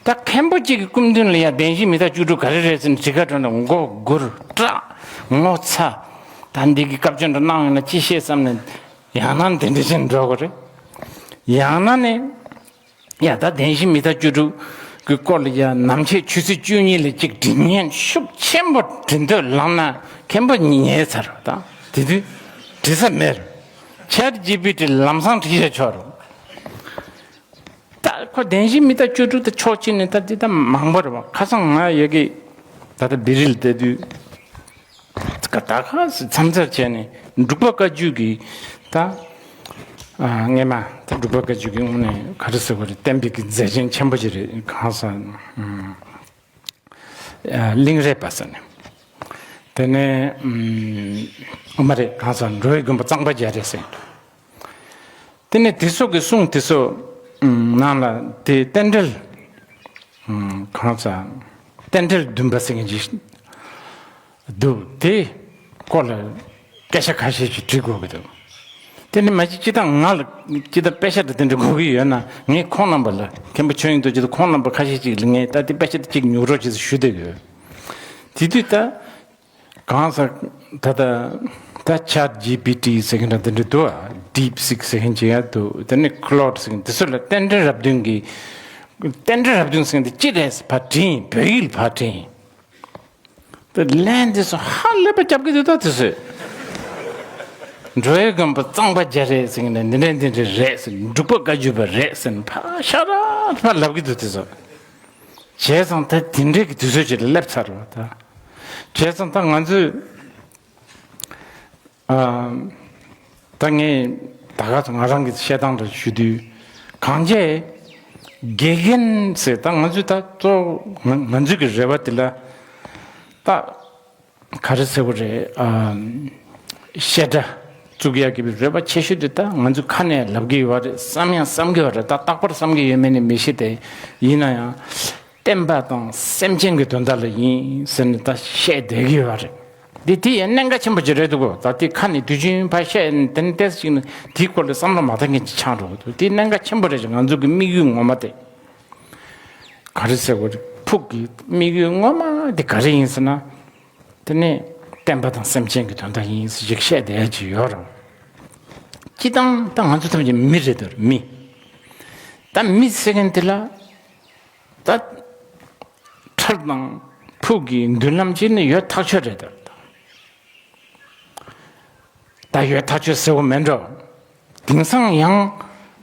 ད་མཁན་པོ་གཅིག་གི་སྐུ་མདུན་ལ་ཡ་བདེན་བཞི་མི་རྟག་བཅུ་དྲུག་ག་རེ་རེད་ཟེར་ནས་དྲི་ཁ་འགྲོ་ན་མགོ་སྒུར་སྐྲག་ངོ་ཚ། ད་འདི་གི་སྐབས་བཅོལ་འདྲ་གནང་ཡོང་ན་ཅི་ཤེས་བསམ་ནས་ཡང་ན་དེ་འདྲ་བྱས་ནས་འགྲོ་དགོས་རེད། ཡང་ན་ནི། ཡ་ད་བདེན་བཞི་མི་རྟག་བཅུ་དྲུག་གི་སྐོར་ལ་ཡ་ནམ་ཕྱེད་ཆུ་ཚོད་བཅུ་གཉིས་ལ་གཅིག་འབྲི་སྙན་ཤུགས་ཆེན་པོ་འབྲི་འདོད་ལངས་ན་མཁན་པོ་ཉལ་ཚར་བ་དང་དེ་དུས་འབྲི་ས་མེད། ཆེ་ཊི་ཇི་པི་ཊི་ལམ་སང་བྲིས་བཞག་ཆོག་རུང་། ད་ཁོ་བདེན་བཞི་མི་རྟག་བཅུ་དྲུག་དེ་ཕྱོགས་གཅིག་ནས་ད་འདི་ད་མང་པོ་རེད་བ། ཁ་སང་ང་ཡ་གི་ད་ལྟ་བི་རི་ལ་བསྡད་དུས། ད་ག་མཚམས་མཚར་བྱས་ནས་འབྲུག་པ་བཀའ་བརྒྱུད་ཀྱི་ད། ཨ་སྔས་མ་ད་འབྲུག་པ་བཀའ་བརྒྱུད་ཀྱི་དངོས་གནས་ག་རེ་ཟེར་དགོས་རེད། བསྟན་པའི་གི་མཛད་ཆེན་ཆེན་པོ་ཅིག་རེད། གང་ཟག་ཨ་གླིང་རས་པ་ཟེར་ནས། དེ་ནས་ཨ་མ་རེད། གང་ཟག་འགྲོ་བའི་མགོན་པོ་གཙང་པ་རྒྱ་རས་ཟེར། དེ་ནས་དེ་ཚོ་གི་གསུང་དེ་ཚོ་ནང་ལ་དེ་རྟེན་འབྲེལ་གང་ཟག་རྟེན་འབྲེལ་བདུན་པ་ཟེར་མཁན་ཅིག་འདུག་དེ་སྐོར་ལ་སྐད་ཆ་ཁ་ཤས་ཤིག་འདྲི་དགོས་ཀྱི་འདུག་དེ་ནི་མ་གཞི་སྤྱི་བཏང་ང་ལ་སྤྱི་བཏང་དཔེ་ཆ་དེ་འདྲ་དགོས་ཀྱི་ཡོད་ན་ངས་ཁོང་རྣམ་པ་ལ་མཁན་པོ་ཆོས་དབྱིངས་རྡོ་རྗེ་དང་ཁོང་རྣམ་པ་ཁ་ཤས་ཤིག་ལ་ངས་ད་དེ་དཔེ་ཆ་དེ་གཅིག་ཉོ་རོགས་བྱེད་ཟེར་ཞུ་བསྡད་ཡོད། དེ་དུས་ད་གང་ཟག་ད་ལྟ་ད་ཆེ་ཊི་ཇི་པི་ཊི་ཟེར་མཁན་འདྲ་དེ་འདྲ་འདུག་ཨ། ཌིབ་སིག་ཟེར་མཁན་ཅིག་ཡང་འདུག་དེ་ནས་ཁི་ལོཌ་ཟེར་མཁན་དེ་ཚོ་ལ་རྟེན་འབྲེལ་རབ་བདུན་གྱི་རྟེན་འབྲེལ་རབ་བདུན་ཟེར་མཁན་དེ་ཅི་རེད་ཟེར་ཕར་དྲིས། བོད་ཡིག་ལ་ཕར་དྲིས། དེ་ལན་དེ་ཚོ་ཧ་ལས་པ་རྒྱབ་ཀྱི་འདུག་ད་དེ་ཚོས། འགྲོ་བའི་མགོན་པོ་གཙང་པ་རྒྱ་རས་ཟེར་ནས་འདི་འདྲ་འདི་འདྲ་རེད་ཟེར། འབྲུག་པ་བཀའ་བརྒྱུད་པ་རེད་ཟེར་ནས་ཕར་ཤ་ར་ཕར་ལབ་ཀྱི་འདུག་དེ་ཚོ། བྱས་ཙང་ད་དེ་འདྲའི་གི་དུས་ཚོད་ཅིག་ལ་སླེབས་ཚར་བ་ད། བྱས་ཙང་ད་ང་ཚོས་ཨ་ད་ངས་ད་ག་ཚོད་ང་རང་གི་བཤད་སྟངས་འདྲ་ཞུ་དུས་གང་བྱས་དགེ་རྒན་ཟེར་ད་ང་ཚོས་ད་གཙོ་བོ་ང་ང་ཚོའི་གི་རེ་བ་དེ་ལ་ད། ག་རེ་ཟེར་བ་རེད། ཨ་བཤད་གྲྭ་བཙུགས་ཡག་གི་རེ་བ་ཆེ་ཤོས་དེ་ད་ང་ཚོ་ཁ་ནས་ལབ་ཀྱི་ཡོད་རེད། བསམ་ཡང་བསམ་གྱི་ཡོད་རེད། ད་རྟག་པར་བསམ་གྱི་ཡོད་མེད་ནི་མི་ཤེས་ཏེ། ཡིན་ན་ཡང་བསྟན་པ་དང་སེམས་ཅན་གྱི་དོན་དག་ལ་ཡིན་ཟེར་ནས་ད་བཤད་བསྡད་ཀྱི་ཡོད་རེད། འདི་དེ་ཡང་གནད་འགག་ཆེན་པོ་ཅིག་རེད་འདུག་གོ་ད་དེ་ཁ་ནས་དུས་རྒྱུན་ཕར་བཤད་དེ་ནི་ཏོག་ཙམ་ཅིག་ནི་དེའི་སྐོར་ལ་བསམ་བློ་མ་བཏང་མཁན་ཅིག་ཆགས་འགྲོ་གི་འདུག་དེ་གནད་འགག་ཆེན་པོ་རེད་ཅིག་ང་ཚོ་གི་དམིགས་ཡུལ་ངོ་མ་དེ། ག་རེ་ཟེར་བ་རེད། ཕུགས་ཀྱི་དམིགས་ཡུལ་ངོ་མ་དེ་ག་རེ་ཡིན་ཟེར་ན། དེ་ནི་བསྟན་པ་དང་སེམས་ཅན་གྱི་དོན་དག་ཡིན་ཟེར་ཞིག་བཤད་བསྡད་ཀྱི་ཡོད་རེད། སྤྱིར་བཏང་ད་ང་ཚོ་ཐམས་ཅད་མི་རེད་དོ། མི། ད་མི་ཟེར་མཁན་དེ་ལ་ད་ཁྲལ་དང་ཕུགས་ཀྱི་མདུན་ལམ་ཅིག་ནི་ཡོད་ཐག་ཆོད་རེད་དོ། ད་ཡོད་ཐག་ཆོད་ཟེར་བ་མེད་འགྲོ། དེང་སང་ཡང་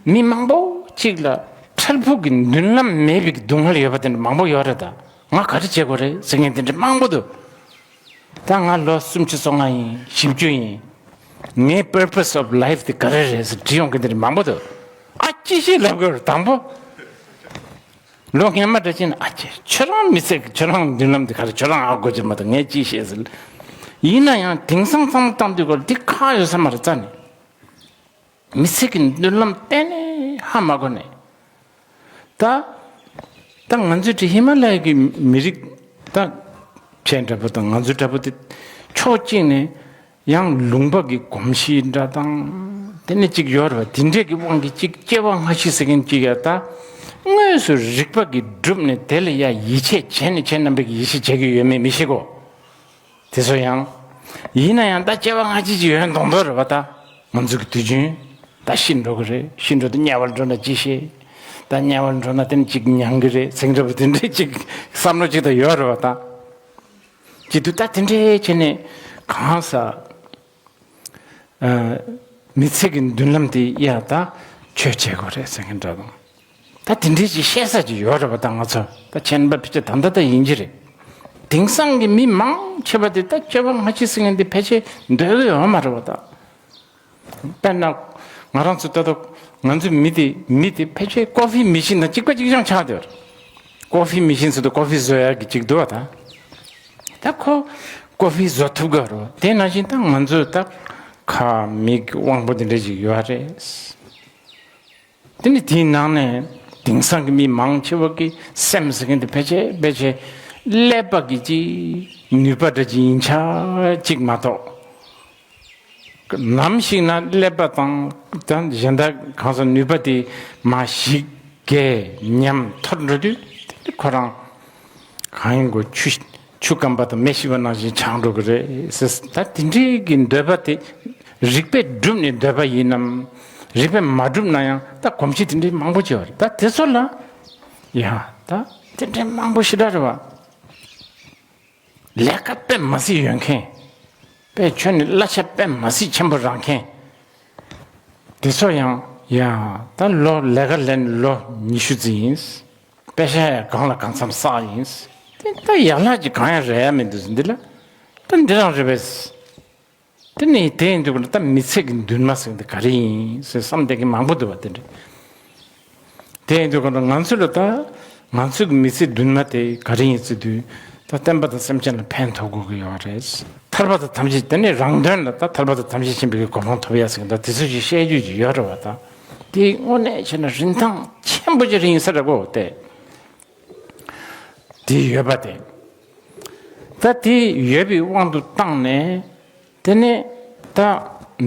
མི་མང་པོ་གཅིག་ལ་ཁྲལ་ཕུགས་ཀྱི་མདུན་ལམ་མེད་པའི་སྡུག་བསྔལ་ཡོད་པ་དེ་འདྲ་མང་པོ་ཡོད་རེད། ད་ང་ག་རེ་བྱེད་དགོས་རེད་ཟེར་མཁན་དེ་འདྲ་མང་པོ་འདུག་ད་ང་ལོ་སུམ་ཅུ་སོ་ལྔ་ཡིན། བཞི་བཅུ་ཡིན། ངའི་purpose of life་དེ་ག་རེ་རེད་ཟེར་དྲིས་ཡོང་མཁན་དེ་འདྲ་མང་པོ་འདུག་ཨ་ཅི་ཞིག་ལབ་དགོས་རེད་དང་པོ། ལོ་སྔོན་མ་འདྲ་ཅིག་ན་ཨ་ཅེ་ཁྱོད་རང་མི་ཚེ་གི་ཁྱོད་རང་མདུན་ལམ་འདི་ག་རེ། ཁྱོད་རང་ཨ་དགོས་ཀྱི་མ་གཏོགས་ངས་ཅི་ཤེས་ཟེར། ཡིན་ན་ཡང་དེང་སང་བསམ་བློ་བཏང་དུས་སྐོར་འདི་ཁག་ཡོད་ས་མ་རེད་རྩ་ནས། མི་ཚེ་གི་མདུན་ལམ་གཏན་ནས་ཧ་མ་གོ་ནས། ད་ད་ང་ཚོའི་དེ་ཧི་མ་ལ་ཡ་གི་མི་རིགས་ད་ཁྱེད་འདྲ་པོ་དང་ང་ཚོ་འདྲ་པོ་དེ་ཕྱོགས་གཅིག་ནས། ཡང་ལུང་པ་གི་གོམས་གཤིས་འདྲ་དང་། དེ་ནི་གཅིག་ཡོད་རེད་བ། དེ་འདྲས་ཀྱི་དབང་གིས་གཅིག་སྐྱེ་བ་སྔ་ཕྱི་ཟེར་མཁན་གཅིག་ཡ་ད་དངོས་སུ་རིག་པ་གིས་བསྒྲུབས་ནས་དེ་ལ་ཡ་ཡིད་ཆེས་བྱས་ནས་ཁྱེད་རྣམ་པས་ཀྱི་ཡིད་ཆེས་བྱེད་ཀྱི་ཡོད་མེད་མི་ཤེས་གོ། དེ་ཚོ་ཡང་། ཡིན་ན་ཡང་ད་སྐྱེ་བ་སྔ་ཕྱི་ཅིག་ཡོད་མདོག་མདོག་རེད་བ། ད་ང་ཚོ་གི་དུས་རྒྱུན་ད་ཤི་འགྲོ་གི་རེད། ཤི་འགྲོ་དུས་དམྱལ་བར་འགྲོ་ན་ཅི་ཤེས། ད་དམྱལ་བར་འགྲོ་ན་དེ་ནི་གཅིག་མྱང་གི་རེད་ཟེར་གྱི་རེད་བ། དེ་འདྲས་གཅིག་བསམ་བློ་གཅིག་ད་ཡོད་རེད་བ་ད། ཅི་དུས་ད་དེ་འདྲའི་བྱས་ནས་གང་ཟག་ཨ། མི་ཚེ་གི་མདུན་ལམ་དེ་ཡ་ད་ཆོས་བྱེད་དགོས་རེད་ཟེར་མཁན་འདྲ་དང་། ད་དེ་འདྲའི་ཅིག་བཤད་ས་ཅིག་ཡོད་རེད་བ། ད་ང་ཚོ་ད་ཁྱེད་རྣམ་པ་ཕལ་ཆེར་ད་ལྟ་ད་ཡིན་གྱི་རེད། དེང་སང་གི་མི་མང་ཆེ་བ་དེ་ད་སྐྱེ་བ་སྔ་ཕྱི་ཟེར་མཁན་དེ་ཕལ་ཆེར་འདོད་གི་ཡོད་མ་རེད་བ་ད། དཔེར་ན། ང་རང་ཚོ་ལྟ་ད་ང་ཚོའི་མི་དེ་མི་དེ་ཕལ་ཆེར་ཀོ་ཧྥི་མི་ཤིན་དང་གཅིག་པ་གཅིག་རྐྱང་ཆགས་བསྡད་ཡོད་རེད། ཀོ་ཧྥི་མི་ཤིན་ཟེར་དུས་ཀོ་ཧྥི་བཟོ་ཡག་གི་གཅིག་འདུག་བ་ད། ད་ཁོ་ཀོ་ཧྥི་བཟོ་ཐུབ་གི་རེད། དེ་ནང་བཞིན་ད་ང་ཚོ་ད་ཁ་མིག་དབང་པོ་དེ་འདྲ་ཅིག་ཡོད་རེད། དེ་ནི་དེའི་ནང་ནས་དེང་སང་གི་མི་མང་ཆེ་བ་གི་སེམས་ཟེར་མཁན་དེ་ཕལ་ཆེར་ཕལ་ཆེར་ཀླད་པ་གི་ཅིག་ནུས་པ་འདྲ་ཅིག་ཡིན་ཆ་ཅིག་མ་གཏོགས། ནམ་ཞིག་ན་ཀླད་པ་དང་དང་གཞན་དག་གང་ཟག་ནུས་པ་དེ་མར་ཞིག་གེ་ཉམས་འཐོར་འགྲོ་དུས། ཁོ་རང་གང་ཡིན་གོ། ཆུ་ཆུ་སྐམ་པ་དང་མེ་ཤི་བ་ནང་བཞིན་ཆགས་འགྲོ་གི་རེད་ཟེར། ད་དེ་འདྲའི་གི་འདོད་པ་དེ་རིགས་པས་བསྒྲུབས་ནས་འདོད་པ་ཡིན་ནམ། རིགས་པས་མ་བསྒྲུབས་ན་ཡང་ད་གོམས་གཤིས་དེ་འདྲའི་མང་པོ་བྱས་པ་རེད། ད་དེ་ཚོ་ལ་ཡ་ད་དེ་འདྲའི་མང་པོ་ཞེ་དྲག་རེད་བ། ལས་ཀ་དཔེ་མ་སྲིད་ཡོད་མཁན། དཔེ་ཁྱོན་ནས་གླ་ཆ་དཔེ་མ་སྲིད་ཆེན་པོ་རག་མཁན། དེ་ཚོ་ཡང་ཡ་ད་ལོ་ལས་ཀ་ལས་ནས་ལོ་ཉི་ཤུ་ཙམ་ཡིན། པེ་ཤ་ཡང་གང་ལ་གང་འཚམ་བསགས་ཡིན། དེ་ད་ཡག་ལག་ཅིག་གང་ཡང་རེད་ཡ་མི་འདུག་འདི་ལ། ད་འདི་རང་རེད་པས། དེ་ནས་དེ་ཡིན་དུས་ད་མི་ཚེ་གི་འདུན་མ་ཟེར་འདི་ག་རེ་ཡིན་ཟེར་བསམ་བསྡད་མཁན་མང་པོ་འདུག་བ། དེ་འདྲ། དེ་ཡིན་དུས་ང་ཚོ་ལ་ད་ང་ཚོ་གི་མི་ཚེ་འདུན་མ་དེ་ག་རེ་ཡིན་ཟེར་དུས། ད་བསྟན་པ་དང་སེམས་ཅན་ལ་ཕན་ཐོགས་དགོས་ཀྱི་ཡོད་རེད། ཐར་པ་དང་ཐམས་ཅད་དེ་ནས་རང་དོན་ལ་ད་ཐར་པ་དང་ཐམས་ཅད་མཁྱེན་པའི་གོ་འཕང་ཐོབ་ཡ་ཟེར་གི་ད་དེ་ཚོ་ཞིག་བཤད་རྒྱུ་ཅིག་ཡོད་རེད་བ། ད་དེ་དངོས་གནས་བྱས་ན་རིན་ཐང་ཆེན་པོ་ཅིག་རེད་ཡིན་ས་རེད་གོ། དེ་དེ་ཡོད་པ་དེ། ད་དེ་ཡོད་པའི་དབང་དུ་བཏང་ནས། དེ་ནས་ད་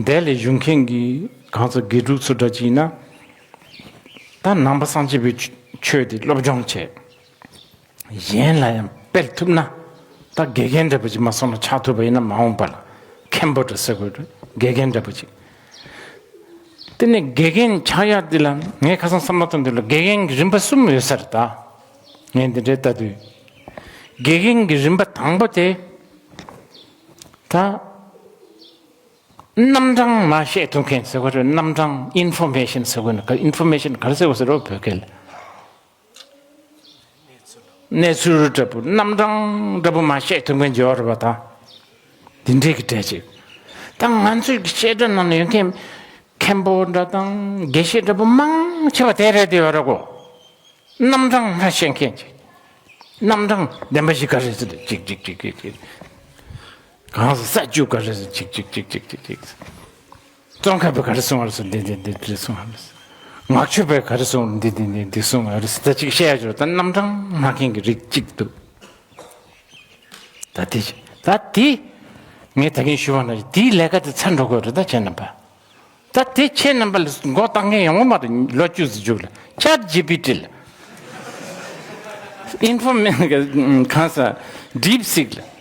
འདས་ལས་བཞུགས་མཁན་གྱི་གང་ཟག་དགེ་ཕྲུག་ཚོ་འདྲ་ཅིག་ཡིན་ན། ད་ནང་པ་སངས་རྒྱས་པའི་ཆོས་དེ་སློབ་སྦྱོང་བྱས། གཞན་ལ་ཡང་སྤེལ་ཐུབ་ན། ད་དགེ་རྒན་འདྲ་པོ་ཅིག་མ་སོང་ན་ཆགས་ཐུབ་པ་ཡིན་ན། མ་འོངས་པ་ལ་མཁན་པོ་འདྲ་ཟེར་དགོས་རེད། དགེ་རྒན་འདྲ་པོ་ཅིག་དེ་ནས་དགེ་རྒན་ཆགས་ཡག་འདི་ལ་ངས་ཁ་སང་བསམ་བློ་བཏང་དུས་ལ་དགེ་རྒན་གྱི་རིམ་པ་གསུམ་ཡོད་ས་རེད། ད་ངས་འདི་འདྲའི་ལྟ་དུས། དགེ་རྒན་གྱི་རིམ་པ་དང་པོ་དེ། ད་རྣམ་གྲངས་མར་བཤད་ཐུབ་མཁན་ཟེར་བ་རེད། རྣམ་གྲངས་ཨིན་ཕོར་མེ་ཤན་ཟེར་དགོས་ན། ཨིན་ཕོར་མེ་ཤན་ག་རེ་ཟེར་བ་ཟེར་རོ་བོད་སྐད་ལ། གནས་ཚུལ་འདྲ་པོ་རྣམ་གྲངས་འདྲ་པོ་མར་བཤད་ཐུབ་མཁན་ཅིག་ཡོད་རེད་པ། ད་དེ་འདྲའི་གི་གྲས་ཅིག་ད་ང་ཚོའི་གི་བཤད་གྲྭ་ནང་ན་ཡོད་མཁན་མཁན་པོ་འདྲ་དང་དགེ་བཤེས་འདྲ་པོ་མང་ཆེ་བ་དེ་རེད་དེ་ཡོད་རེད་གོ། རྣམ་གྲངས་མར་བཤད་མཁན་ཅིག་རྣམ་གྲངས་བདེན་པ་བཞི་ག་རེ་ཟེར་ཅིག་ཅིག་ཅིག་ཅིག་ཅིག་གང་ཟག་ས་བཅུ་ག་རེ་ཟེར་ཅིག་ཅིག་ཅིག་ཅིག་ཅིག་ཅིག་བཙོན་ཁང་པས་ག་རེ་གསུངས་པ་རེད་ཟེར། འདི་འདི་འདི་འདི་གསུངས་པ་རེད་ཟེར། ངག་ཆོས་པས་ག་རེ་གསུངས། འདི་འདི་འདི་འདི་གསུངས་པ་རེད་ཟེར། ད་ཅིག་བཤད་ཡ་ཅིག་ད་རྣམ་གྲངས་མ་མཁན་གྱི་རིགས་གཅིག་འདུག་ད་དེ་ད་དེ་ངས་ད་གིན་ཞུ་བ་ན་དེའི་ལས་ཀ་དེ་ཚར་འགྲོ་དགོས་རེད། ད་ཁྱེད་རྣམ་པ། ད་དེ་ཁྱེད་རྣམ་པ་ལ་མགོ་བཏང་མཁན་ཡོང་གི་མ་རེད། ལོ་བཅུ་ཙམ་མཇུག་ལ་ཆེ་ཊི་ཇི་པི་ཊི་ལ། ཨིན་ཕོར་མེ་གང་ཟག་ཌིབ་སིག་ལ།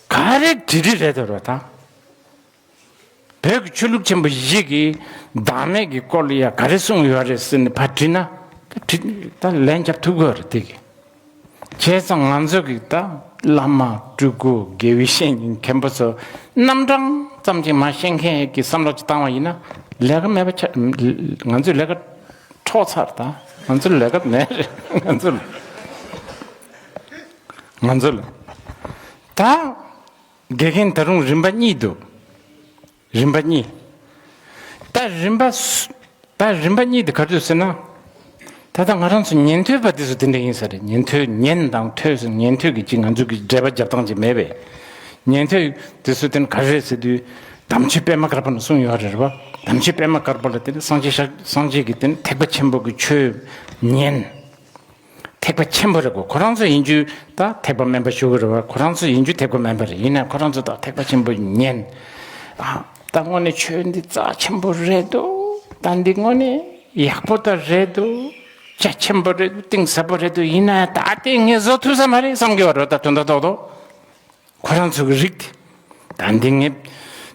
ག་རེ་དྲི་དྲི་རེད་དོ་རོ་ད། བོད་ཀྱི་ཆོས་ལུགས་ཆེན་པོ་བཞི་གི་བདག་མེད་ཀྱི་སྐོར་ལ་ཡ་ག་རེ་གསུངས་ཡོད་རེད་ཟེར་ནས་ཕར་དྲིས་ན། ད་དྲི་ད་ལན་རྒྱབ་ཐུབ་ཀྱི་ཡོད་རེད་དེ་གི། བྱས་ཙང་ང་ཚོ་གི་ད་བླ་མ་སྤྲུལ་སྐུ་དགེ་བའི་བཤེས་གཉེན་མཁན་པོ་ཚོ་རྣམ་གྲངས་ཙམ་ཅིག་མར་བཤད་མཁན་གྱི་བསམ་བློ་ཅིག་བཏང་བ་ཡིན་ན། ལས་ཀ་མེད་པ་ཆགས། ང་ཚོའི་ལས་ཀ་འཕྲོག་ཚར། ད་ང་ཚོར་ལས་ཀ་མེད་རེད། ང་ཚོར་ང་ཚོར་ད། དགེ་རྒན་ད་རུང་རིམ་པ་གཉིས་འདུག་རིམ་པ་གཉིས། ད་རིམ་པ་སུ་ད་རིམ་པ་གཉིས་དེ་ག་རེ་འདུག་ཟེར་ན། ད་ལྟ་ང་རང་ཚོ་ཉན་ཐོས་པ་དེ་ཚོ་དེ་འདྲ་ཡིན་ས་རེད། ཉན་ཐོས་ཉན་དང་ཐོས་ཟེར། ཉན་ཐོས་ཀྱི་ཅིག་ང་ཚོ་གི་འགྲེལ་པ་རྒྱབ་སྟངས་ཅིག་མེད་པས། ཉན་ཐོས་དེ་ཚོ་དེ་ནི་ག་རེ་རེད་ཟེར་དུས། དམ་ཆོས་པད་མ་དཀར་པོ་ནས་གསུངས་ཡོད་རེད་བ། དམ་ཆོས་པད་མ་དཀར་པོ་ལ་དེ་ནི་སངས་རྒྱས་ཤཱཀ་སངས་རྒྱས་ཀྱི་དེ་ནི་ཐེག་པ་ཆེན་པོ་གི་ཆོས་ཉན། ཐེག་པ་ཆེན་པོ་རེད་གོ། ཁོ་རང་ཚོ་ཡིན་རྒྱུ་ད་ཐེག་པ་དམན་པ་ཞུ་གི་རེད་བ། ཁོ་རང་ཚོ་ཡིན་རྒྱུ་ཐེག་པ་དམན་པ་རེད། ཡིན་ན་ཁོ་རང་ཚོ་ད་ཐེག་པ་ཆེན་པོ་ཉན། ཨ་ད་དངོས་གནས་ཆོས་འདི་རྩ་ཆེན་པོ་རེད་འདུག་ད་འདི་དངོས་གནས་ཡག་པོ་ད་རེད་འདུག་རྒྱ་ཆེན་པོ་རེད་འདུག་གཏིང་ཟབ་པོ་རེད་འདུག་ཡིན་ན་ད་ལྟའི་ངས་བཟོ་ཐུབ་ས་མ་རེད་བསམ་གི་བ་རེད། ད་དོན་དག་རྡོག་རྡོག་ཁོ་རང་ཚོ་གི་རིགས་དེ། ད་འདི་ངས་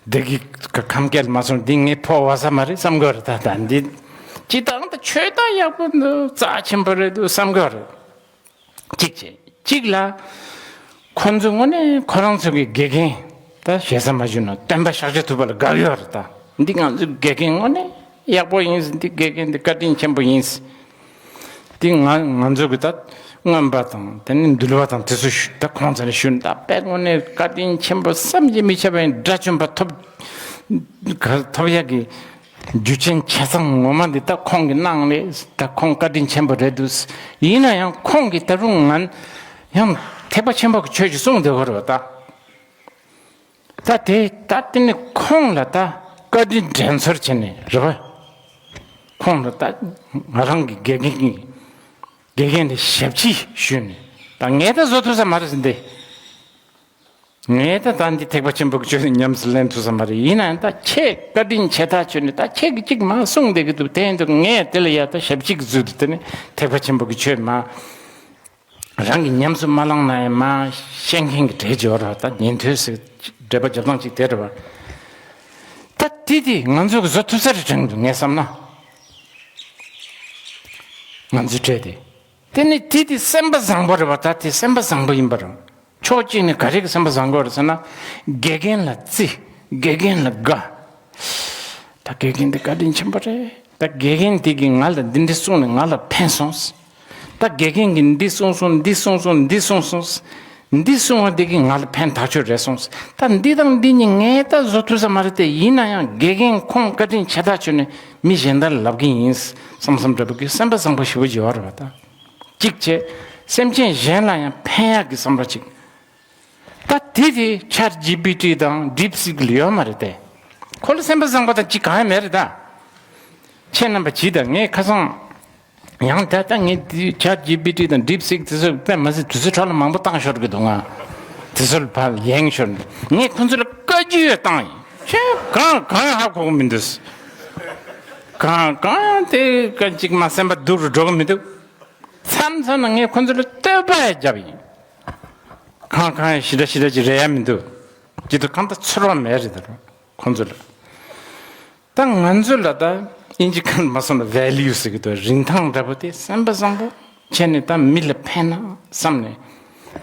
བདག་གི་ཁམས་སྐད་མ་སོང་། འདི་ངས་ཕོ་བ་ས་མ་རེད་བསམ་གི་བ་རེད། ད་ད་འདི་ཅི་ལྟར་ད་ཆོས་ད་ཡག་པོ་འདུག་རྩ་ཆེན་པོ་རེད་འདུག་བསམ་གི་བ་རེད། གཅིག་བྱས་གཅིག་ལ། ཁོ་ཚོ་དངོས་གནས་ཁོ་རང་ཚོ་གི་དགེ་རྒན་ད་ཞེ་ས་མ་ཞུ་ན་སྟོན་པ་ཤཱཀྱ་ཐུབ་པ་ལ་དགའ་གི་བ་རེད། ད་འདི་ང་ཚོའི་དགེ་རྒན་དངོས་གནས་ཡག་པོ་ཡིན། འདི་དགེ་རྒན་འདི་བཀའ་དྲིན་ཆེན་པོ་ཡིན། དེ་ང་ང་ཚོ་གི་ད་མངོན་པ་དང་དེ་ནི་འདུལ་བ་དང་དེ་ཚོ་ཞུ་ད་ཁོང་ཚོ་ནས་ཞུ་ན་ད་དཔེ་དངོས་གནས་བཀའ་དྲིན་ཆེན་པོ་བསམ་གྱིས་མི་ཁྱབ་པའི་དགྲ་བཅོམ་པ་ཐོབ་ག་ཐོབ་ཡག་གི་རྒྱུ་རྐྱེན་ཆ་ཚང་ངོ་མ་འདི་ད་ཁོང་གི་གནང་ནས་ད་ཁོང་བཀའ་དྲིན་ཆེན་པོ་རེད་འདུག་ཡིན་ན་ཡང་ཁོང་གིས་ད་རུང་ང་ཡང་ཐེག་པ་ཆེན་པོ་གི་ཆོས་ཤིག་གསུངས་བསྡད་ཡོད་རེད་བ་ད། ད་དེ་ད་དེ་ནི་ཁོང་ལ་ད་བཀའ་དྲིན་དྲན་ཚོར་བྱས་ནས་རེད་བ། ཁོང་ལ་ད་ང་རང་གི་དགེ་རྒན་གྱི་དགེ་རྒན་ལ་ཞབས་ཕྱི་ཞུས་ནས་ད་ངས་ད་བཟོ་ཐུབ་ས་མ་རེད་ཟེར་འདི། ངས་ད་ད་འདི་ཐེག་པ་ཆེན་པོ་གི་ཆོས་ཉམས་སུ་ལེན་ཐུབ་ས་མ་རེད། ཡིན་ནའང་ད་ཁྱེད་བཀའ་དྲིན་ཆེ་ཐག་ཆོད་ནས་ད་ཁྱེད་ཀྱིས་གཅིག་མ་གསུངས་བསྡད་ཀྱི་འདུག་དེ་ཡིན་དུས་ངས་དེ་ལ་ཡ་ད་ཞབས་ཕྱི་གི་ཚུལ་དུ་དེ་ནི་ཐེག་པ་ཆེན་པོ་གི་ཆོས་མ། རང་གིས་ཉམས་སུ་མ་བླངས་ན་ཡང་མ་ཤེས་མཁན་གྱི་གྲས་ཅིག་ཡོད་རེད་བ། ད་ཉན་ཐོས་ཟེར་འགྲེལ་པ་རྒྱབ་སྟངས་ཅིག་དེ་རེད་བ། ད་དེ་དེ་ང་ཚོ་གིས་བཟོ་ཐུབ་ས་རེད་དྲན་གྱི་འདུག་ངས་བསམ་ན། ང་ཚོའི་གྲས་དེ། དེ་ནི་དེ་དེ་སེམས་པ་བཟང་པོ་རེད་བ། ད་དེ་སེམས་པ་བཟང་པོ་ཡིན་པ་རེད། ཕྱོགས་གཅིག་ནས་ག་རེ་གི་སེམས་པ་བཟང་པོ་རེད་ཟེར་ན། དགེ་རྒན་ལ་བརྩི། དགེ་རྒན་ལ་དགའ། ད་དགེ་རྒན་དེ་བཀའ་དྲིན་ཆེན་པོ་རེད། ད་དགེ་རྒན་དེ་གིས་ང་ལ་འདི་འདྲ་གསུངས་ནས་ང་ལ་ཕན་སོང་། ད་དགེ་རྒན་གྱིས་འདི་གསུངས་སོང་། འདི་གསུངས་སོང་། འདི་གསུངས་སོང་། འདི་གསུང་བ་འདི་གིས་ང་ལ་ཕན་ཐག་ཆོད་རེད་སོང་། ད་འདི་དང་འདི་གཉིས་ངས་ད་བཟོ་ཐུབ་ས་མ་རེད་དེ། ཡིན་ན་ཡང་དགེ་རྒན་ཁོང་བཀའ་དྲིན་ཆེ་ཐག་ཆོད་ནས་མི་གཞན་དག་ལ་ལབ་གི་ཡིན་བསམ་བསམ་འདྲ་པོ་གི་སེམས་པ་བཟང་པོ་ཞེ་པོ་ཅིག་ཡོད་རེད་བ། ད་གཅིག་བྱས། སེམས་ཅན་གཞན་ལ་ཡང་ཕན་ཡག་གི་བསམ་པ་གཅིག་ད་དེ་དེ་ཆེ་ཊི་ཇི་པི་ཊི་དང་ཌིབ་སིག་ལ་ཡོད་མ་རེད་དེ། ཁོ་ལ་སེམས་པ་བཟང་པོ་དང་གཅིག་གང་ཡང་མེད་རེད་ད། ཁྱེད་རྣམ་པ་གྱིས་ད་ངས་ཁ་སང་། ཡང་ད་ལྟ་ངས་འདི་ཆེ་ཊི་ཇི་པི་ཊི་དང་ཌིབ་སིག་དེ་ཚོ་དཔེ་མ་སྲིད་དུས་ཚོད་འཕྲོ་བརླག་མང་པོ་བཏང་ཤོར་གི་འདུག་ང་དེ་ཚོ་ལ་ཕར་ཡེངས་ཤོར་ནས། ངས་ཁོ་ཚོ་ལ་བཀའ་བཀྱོན་ཡང་བཏང་ཡིན། ཁྱོད་གང་གང་ཡང་ཧ་གོ་གི་མི་འདུག་གང་གང་ཡང་དེ་ག་ཅིག་མ་སེམས་པ་སྡུག་རུ་འགྲོ་གི་མི་འདུག་མཚམས་མཚམས་ན་ངས་ཁོ་ཚོ་ལ་བསྟོད་པ་ཡང་བརྒྱབ་ཡིན། གང་གང་ཡང་ཞེ་དྲག་ཞེ་དྲག་ཅིག་རེད་ཡ་མི་འདུག་ཅི་ལྟར་གང་ལྟར་ཚོར་བ་མེད་རེད་ད་རུང་ཁོ་ཚོ་ལ། ད་ང་ཚོ་ལ་ད་དབྱིན་ཇི་སྐད་མ་སོང་ན་ཝེ་ལིའུ་ཟེར་གི་འདུག་རིན་ཐང་འདྲ་པོ་དེ་སེམས་པ་བཟང་པོ་བྱས་ནས་ད་མི་ལ་ཕན་ན་བསམ་ནས།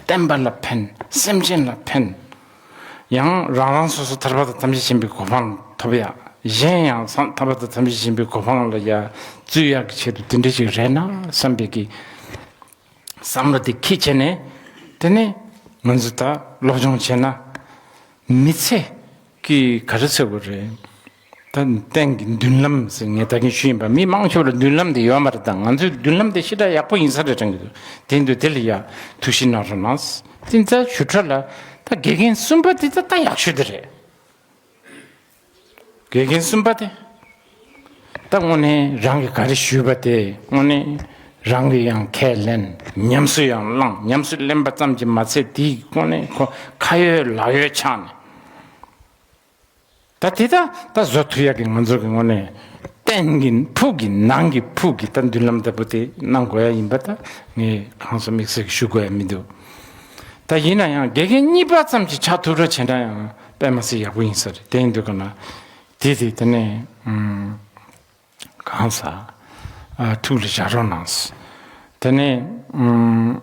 བསྟན་པ་ལ་ཕན། སེམས་ཅན་ལ་ཕན། ཡང་རང་རང་སོ་སོ་ཐར་པ་དང་ཐམས་ཅད་མཁྱེན་པའི་གོ་འཕང་ཐོབ་ཡ། གཞན་ཡང་ཐར་པ་དང་ཐམས་ཅད་མཁྱེན་པའི་གོ་འཕང་ལ་ཡ་བཙུད་ཡག་གི་ཆེད་དུ་དེ་འདྲ་ཞིག་རེད་ན་བསམ་པའི་གི་བསམ་བློ་དེ་འཁྱེར་བྱས་ནས། དེ་ནས་ང་ཚོ་ད་སློབ་སྦྱོང་བྱས་ན། མི་ཚེ་གི་ག་རེ་ཟེར་དགོས་རེད། ད་གཏན་གྱི་མདུན་ལམ་ཟེར་ངས་ད་གིན་ཞུས་ཡིན་པ། མི་མང་ཆེ་བ་ལ་མདུན་ལམ་དེ་ཡོད་མ་རེད། ད་ང་ཚོའི་མདུན་ལམ་དེ་ཞེ་དྲག་ཡག་པོ་ཡིན་ས་རེད་དྲན་གྱི་འདུག་དེ་འདུག་དེ་ལ་ཡ་ཐུགས་ཞིབ་གནང་རོགས་གནང་། དེ་ཚ་ཞུ་ཁྲ་ལ་ད་དགེ་རྒན་གསུམ་པ་དེ་ད་ད་ཡག་ཤོས་དེ་རེད། དགེ་རྒན་གསུམ་པ་དེ། ད་དངོས་གནས་རང་གིས་ག་རེ་ཞུས་པ་དེ་དངོས་གནས་རང་གིས་ཡང་ཁས་ལེན། ཉམས་སུ་ཡང་བླངས། ཉམས་སུ་ལེན་པ་ཙམ་གྱིས་མ་ཚད་དེའི་དངོས་གནས་ཁོ་ཁ་ཡོད་ལག་ཡོད་ཆགས་ནས། ད་དེ་ད་ད་བཟོ་ཐུབ་ཡག་གི་ང་ཚོ་གི་དངོས་གནས་སྟེང་གི་ཕུགས་ཀྱི་ནང་གི་ཕུགས་ཀྱི་ད་མདུན་ལམ་ལྟ་བུ་དེ་གནང་དགོས་ཡ་ཡིན་པ་ད་ངས་གང་ཟག་དམིགས་བསལ་གྱི་ཞུ་དགོས་ཡ་མི་འདུག་ད་ཡིན་ན་ཡང་དགེ་རྒན་གཉིས་པ་ཙམ་གྱིས་ཆགས་ཐུབ་ར་བྱེད་འདྲ་ཡང་དཔེ་མ་སྲིད་ཡག་པོ་ཡིན་ས་རེད། དེ་ཡིན་དུས་ག་ན་དེ་དེ་དེ་ནས་ཨུམ། གང་ཟག་ཨ་ཐུགས་ལ་བཞག་རོགས་གནང་། དེ་ནས་ཨུམ།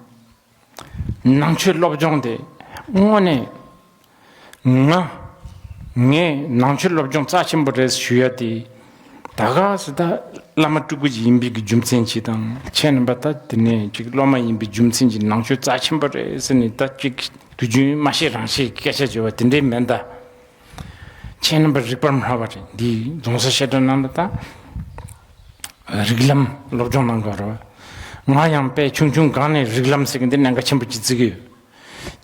ནང་ཆོས་སློབ་སྦྱོང་དེ་དངོས་གནས་ང་ངས་ནང་ཆོས་སློབ་སྦྱོང་རྩ་ཆེན་པོ་རེད་ཞུ་ཡ་དེ། ད་ག་སེ་ད་བླ་མ་སྤྲུལ་སྐུ་ཅིག་ཡིན་པའི་གི་རྒྱུ་མཚན་ཅིག་དང་། ཁྱེད་རྣམ་པ་ད་དེ་ནས་ཅིག་སློབ་མ་ཡིན་པའི་རྒྱུ་མཚན་ཅིག་ནང་ཆོས་རྩ་ཆེན་པོ་རེད་ཟེར་ནས་ད་ཅིག་དུས་རྒྱུན་མ་ཤེས་རང་ཤེས་ཀྱི་སྐད་ཆ་བརྗོད་པ་དེ་འདྲས་མིན་ད། ཁྱེད་རྣམ་པ་རིག་པར་སྨྲ་བ་རེད། འདི་རྫོང་སར་བཤད་གྲྭ་ནང་ལ་ད་རིགས་ལམ་སློབ་སྦྱོང་གནང་དགོས་རེད་བ། ང་ཡང་དཔེ་ཆུང་ཆུང་སྒང་ནས་རིགས་ལམ་ཟེར་གི་འདི་གནད་འགག་ཆེན་པོ་ཅིག་བརྩི་གི་ཡོད།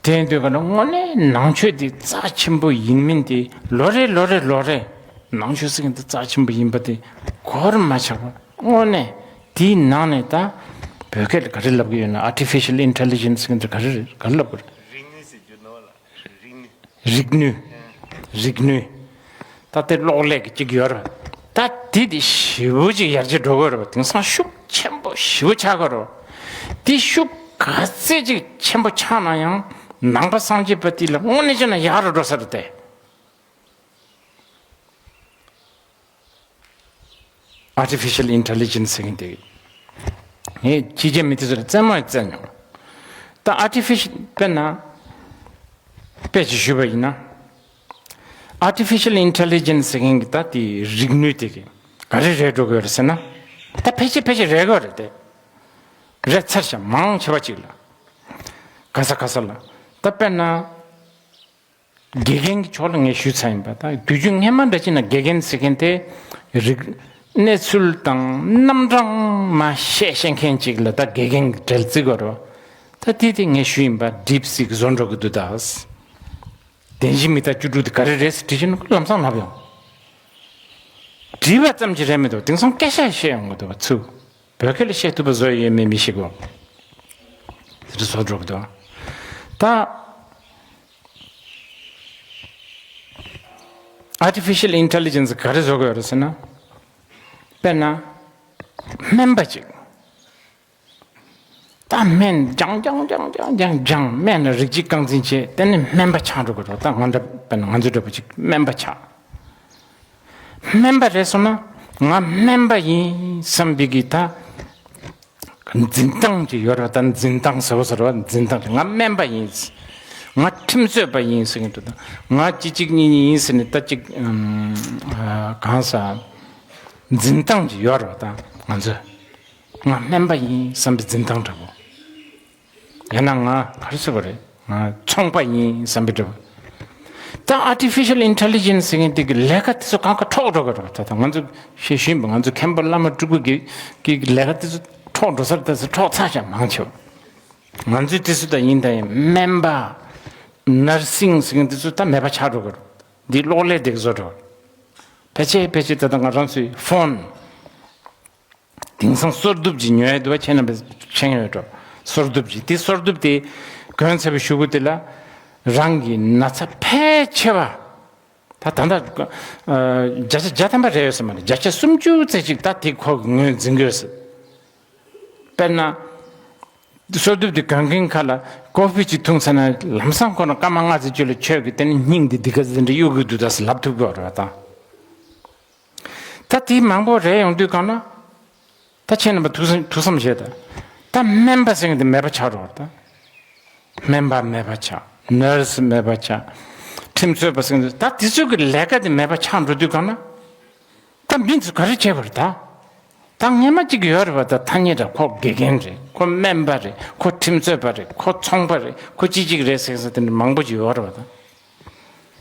དེ་ཡིན་དུས་ག་ན་དངོས་གནས་ནང་ཆོས་འདི་རྩ་ཆེན་པོ་ཡིན་མིན་དེ་ལོ་རེ་ལོ་རེ་ལོ་རེ་ནང་ཆོས་ཟེར་གི་འདི་རྩ་ཆེན་པོ་ཡིན་པ་དེ་གོར་མ་ཆག་པ་དངོས་གནས་དེའི་ནང་ནས་ད་བོད་སྐད་ལ་ག་རེ་ལབ་གི་ཡོད་ན། artificial intelligence་ཟེར་གི་འདི་ག་རེ་རེད། ག་རེ་ལབ་དགོས་རེད། རིག་ནུས། རིག་ནུས། ད་དེ་གློག་ཀླད་ཀྱི་གཅིག་ཡོད་རེད། ད་དེ་དེ་ཞེ་པོ་ཅིག་ཡར་རྒྱས་འགྲོ་གི་རེད་བ། དེང་སང་ཤུགས་ཆེན་པོ་ཞེ་པོ་ཆགས་ཀྱི་རེད་བ། དེ་ཤུགས་ག་ཚད་ཅིག་ཆེན་པོ་ཆགས་ན་ཡང་ནང་པ་སངས་རྒྱས་པ་དེ་ལ་དངོས་གནས་བྱས་ན་ཡག་རུ་འགྲོ་ས་རེད་དེ། artificial intelligence་ཟེར་མཁན་དེ། ངས་ཕྱི་རྒྱལ་མི་དེ་ཚོ་ལ་རྩེད་མོ་ཡང་རྩེད་མྱོང་། ད་artificial་དཔེར་ན་དཔེ་ཅིག་ཞུས་པ་ཡིན་ན། artificial intelligence་ཟེར་མཁན་གྱི་ད་དེ་རིག་ནུས་དེ་གི་ག་རེ་རེད་འགྲོ་གི་ཡོད་རེད་ཟེར་ན། ད་ཕལ་ཆེར་ཕལ་ཆེར་རེད་གི་རེད་དེ། རེད་ཚར་ཤག་མང་ཆེ་བ་ཅིག་ལ། ག་ས་ག་ས་ལ། ད་དཔེར་ན། དགེ་རྒན་གྱི་ཕྱོགས་ལ་ངས་ཞུས་ཚར་ཡིན་པ། ད་དུས་རྒྱུན་སྔས་མ་འདྲ་ཅིག་ན་དགེ་རྒན་ཟེར་མཁན་དེ་རིག་གནས་ཚུལ་དང་རྣམ་གྲངས་མ་བཤད་ཤེས་མཁན་ཅིག་ལ་ད་དགེ་རྒན་གྱི་གྲལ་བརྩི་དགོས་རེད་བ། ད་དེ་དེ་ངས་ཞུས་ཡིན་པ། DeepSeek་བཟོ་འགྲོ་གི་འདུག་ད། བདེན་བཞི་མི་རྟག་བཅུ་དྲུག་དེ་ག་རེ་རེད་ཟེར་དྲིས་ཤེས་ན་ལམ་སང་ལབ་ཡོང་། བྲིས་པ་ཙམ་གྱིས་རེད་མི་འདུག་དེང་སང་སྐད་ཆ་བཤད་ཡོང་གི་འདུག་བ་ཚུར། བོད་སྐད་ལ་བཤད་ཐུབ་པ་བཟོ་ཡས་ཡོད་མེད་མི་ཤེས་གོ། དེ་འདྲ་བཟོ་འགྲོ་གི་འདུག་ད་artificial intelligence་ག་རེ་བཟོ་གི་ཡོད་རེད་ཟེར་ན། དཔེར་ན་སྨན་པ་ཅིག་ད་ ད་སྨན་སྦྱང་སྦྱང་སྦྱང་སྦྱང་སྦྱང་སྦྱང་སྨན་ལ་རིགས་གཅིག་རྐང་འཛིན་བྱས། དེ་ནས་སྨན་པ་ཆགས་འགྲོ་གི་རེད། ད་ང་འདྲ་དཔེར་ན་ང་ཚོ་འདྲ་པོ་ཅིག་སྨན་པ་ཆགས། སྨན་པ་རེད་སོང་ན་ང་སྨན་པ་ཡིན་བསམ་པའི་གི་ད་འཛིན་སྟངས་ཅིག་ཡོད་རེད། ད་འཛིན་སྟངས་ཟེར་བ་ཟེར་བ་འཛིན་སྟངས་ཅིག་ང་སྨན་པ་ཡིན། ང་ཁྲིམས་རྩོད་པ་ཡིན་ཟེར་གྱི་འདུག་ད་ང་གཅིག་གཅིག་གཉིས་གཉིས་ཡིན་ཟེར་ནས་ད་ཅིག་ཨམ་ཨ་གང་ཟག་འཛིན་སྟངས་ཅིག་ཡོད་རེད། ད་ང་ཚོས་ང་སྨན་པ་ཡིན་བསམ་པའི་འཛིན་སྟངས་འདྲ་པོ། ཡང་ན་ང་ག་རེ་ཟེར་བ་རེད། ང་ཚོང་པ་ཡིན་བསམ་པའི་འདྲ་པོ། ད་artificial intelligence་ཟེར་མཁན་དེ་གི་ལས་ཀ་དེ་ཚོ་གང་ག་འཕྲོག་འགྲོ་གི་རེད། ད་ད་ང་ཚོ་ཤེས་བཞིན་པ་ང་ཚོ་མཁན་པོ་བླ་མ་སྤྲུལ་སྐུ་གི་གི་ལས་ཀ་དེ་ཚོ་འཕྲོག་འགྲོ་སར་ད་ཚོ་འཕྲོག་ཚར་ཤག་མང་ཆེ་བ། ང་ཚོའི་དུས་སུ་ད་ཡིན་ད་ཡིན་སྨན་པ་nursing་ཟེར་མཁན་དེ་ཚོ་ད་མེད་པ་ཆགས་འགྲོ་གི་རེད། འདི་གློག་ཀླད་དེ་གི་བཟོ་འགྲོ། ཕལ་ཆེར་ཕལ་ཆེར་ད་ལྟ་ང་རང་ཚོའི་ཕོན། དེང་སང་སོར་གདུབ་ཀྱི་ཉོ་ཡ་འདུག་བ། ཁྱེད་རྣམ་པས་མཁྱེན་ཡོད་འགྲོ། སོར་གདུབ་ཀྱི་དེ་སོར་གདུབ་དེ་གོན་ཚར་བའི་གཞུག་གུ་དེ་ལ་རང་གི་ན་ཚ་ཕལ་ཆེ་བ། ད་ད་ལྟ་ཨ་བརྒྱ་ཆ་བརྒྱ་ཐམ་པ་རེད་ཡོད་ས་མ་རེད། བརྒྱ་ཆ་སུམ་ཅུ་ཙམ་ཅིག་ད་དེ་ཁོ་གི་ངོས་འཛིན་དགོས་ཟེར། དཔེར་ན། སོར་གདུབ་དེ་གོན་མཁན་ཁ་ལ་ཀོ་ཧྥི་ཅིག་འཐུང་ཚར་ན་ལམ་སང་ཁོ་ན་སྐར་མ་ལྔ་ཙམ་ཅིག་ལ་ཁྱོད་ཀྱི་དེ་ནི་སྙིང་འདི་འདི་ག་ཙམ་འདྲ་གཡོ་གི་འདུག་ད་ཟེར་ལབ་ཐུབ་ཀྱི་ཡོད་རེད་བ་ད། ད་དེ་མང་པོ་རེད་ཡོང་དུས་གང་ན། ད་ཁྱེད་རྣམ་པ་ཐུགས་བསམ་ཐུགས་བསམ་བཞེས་ད། ད་སྨན་པ་ཟེར་མཁན་དེ་མེད་པ་ཆགས་འགྲོ་བ་ད། སྨན་པ་མེད་པ་ཆགས། ནར་སི་མེད་པ་ཆགས། ཁྲིམས་རྩོད་པ་ཟེར་མཁན་དེ་ད་དེ་ཚོ་གི་ལས་ཀ་དེ་མེད་པ་ཆགས་འགྲོ་དུས་གང་ན། ད་མི་ཚོ་ག་རེ་བྱེད་པ་རེད་ད། ད་སྔས་མ་གཅིག་ཡོད་རེད་བ། ད་ཐ་སྙད་ད་ཁོ་དགེ་རྒན་རེད། ཁོ་སྨན་པ་རེད། ཁོ་ཁྲིམས་རྩོད་པ་རེད། ཁོ་ཚོང་པ་རེད། ཁོ་ཅི་ཅིག་རེད་ཟེར་ཟེར་དེ་འདྲ་མང་པོ་ཅིག་ཡོད་རེད་བ་ད།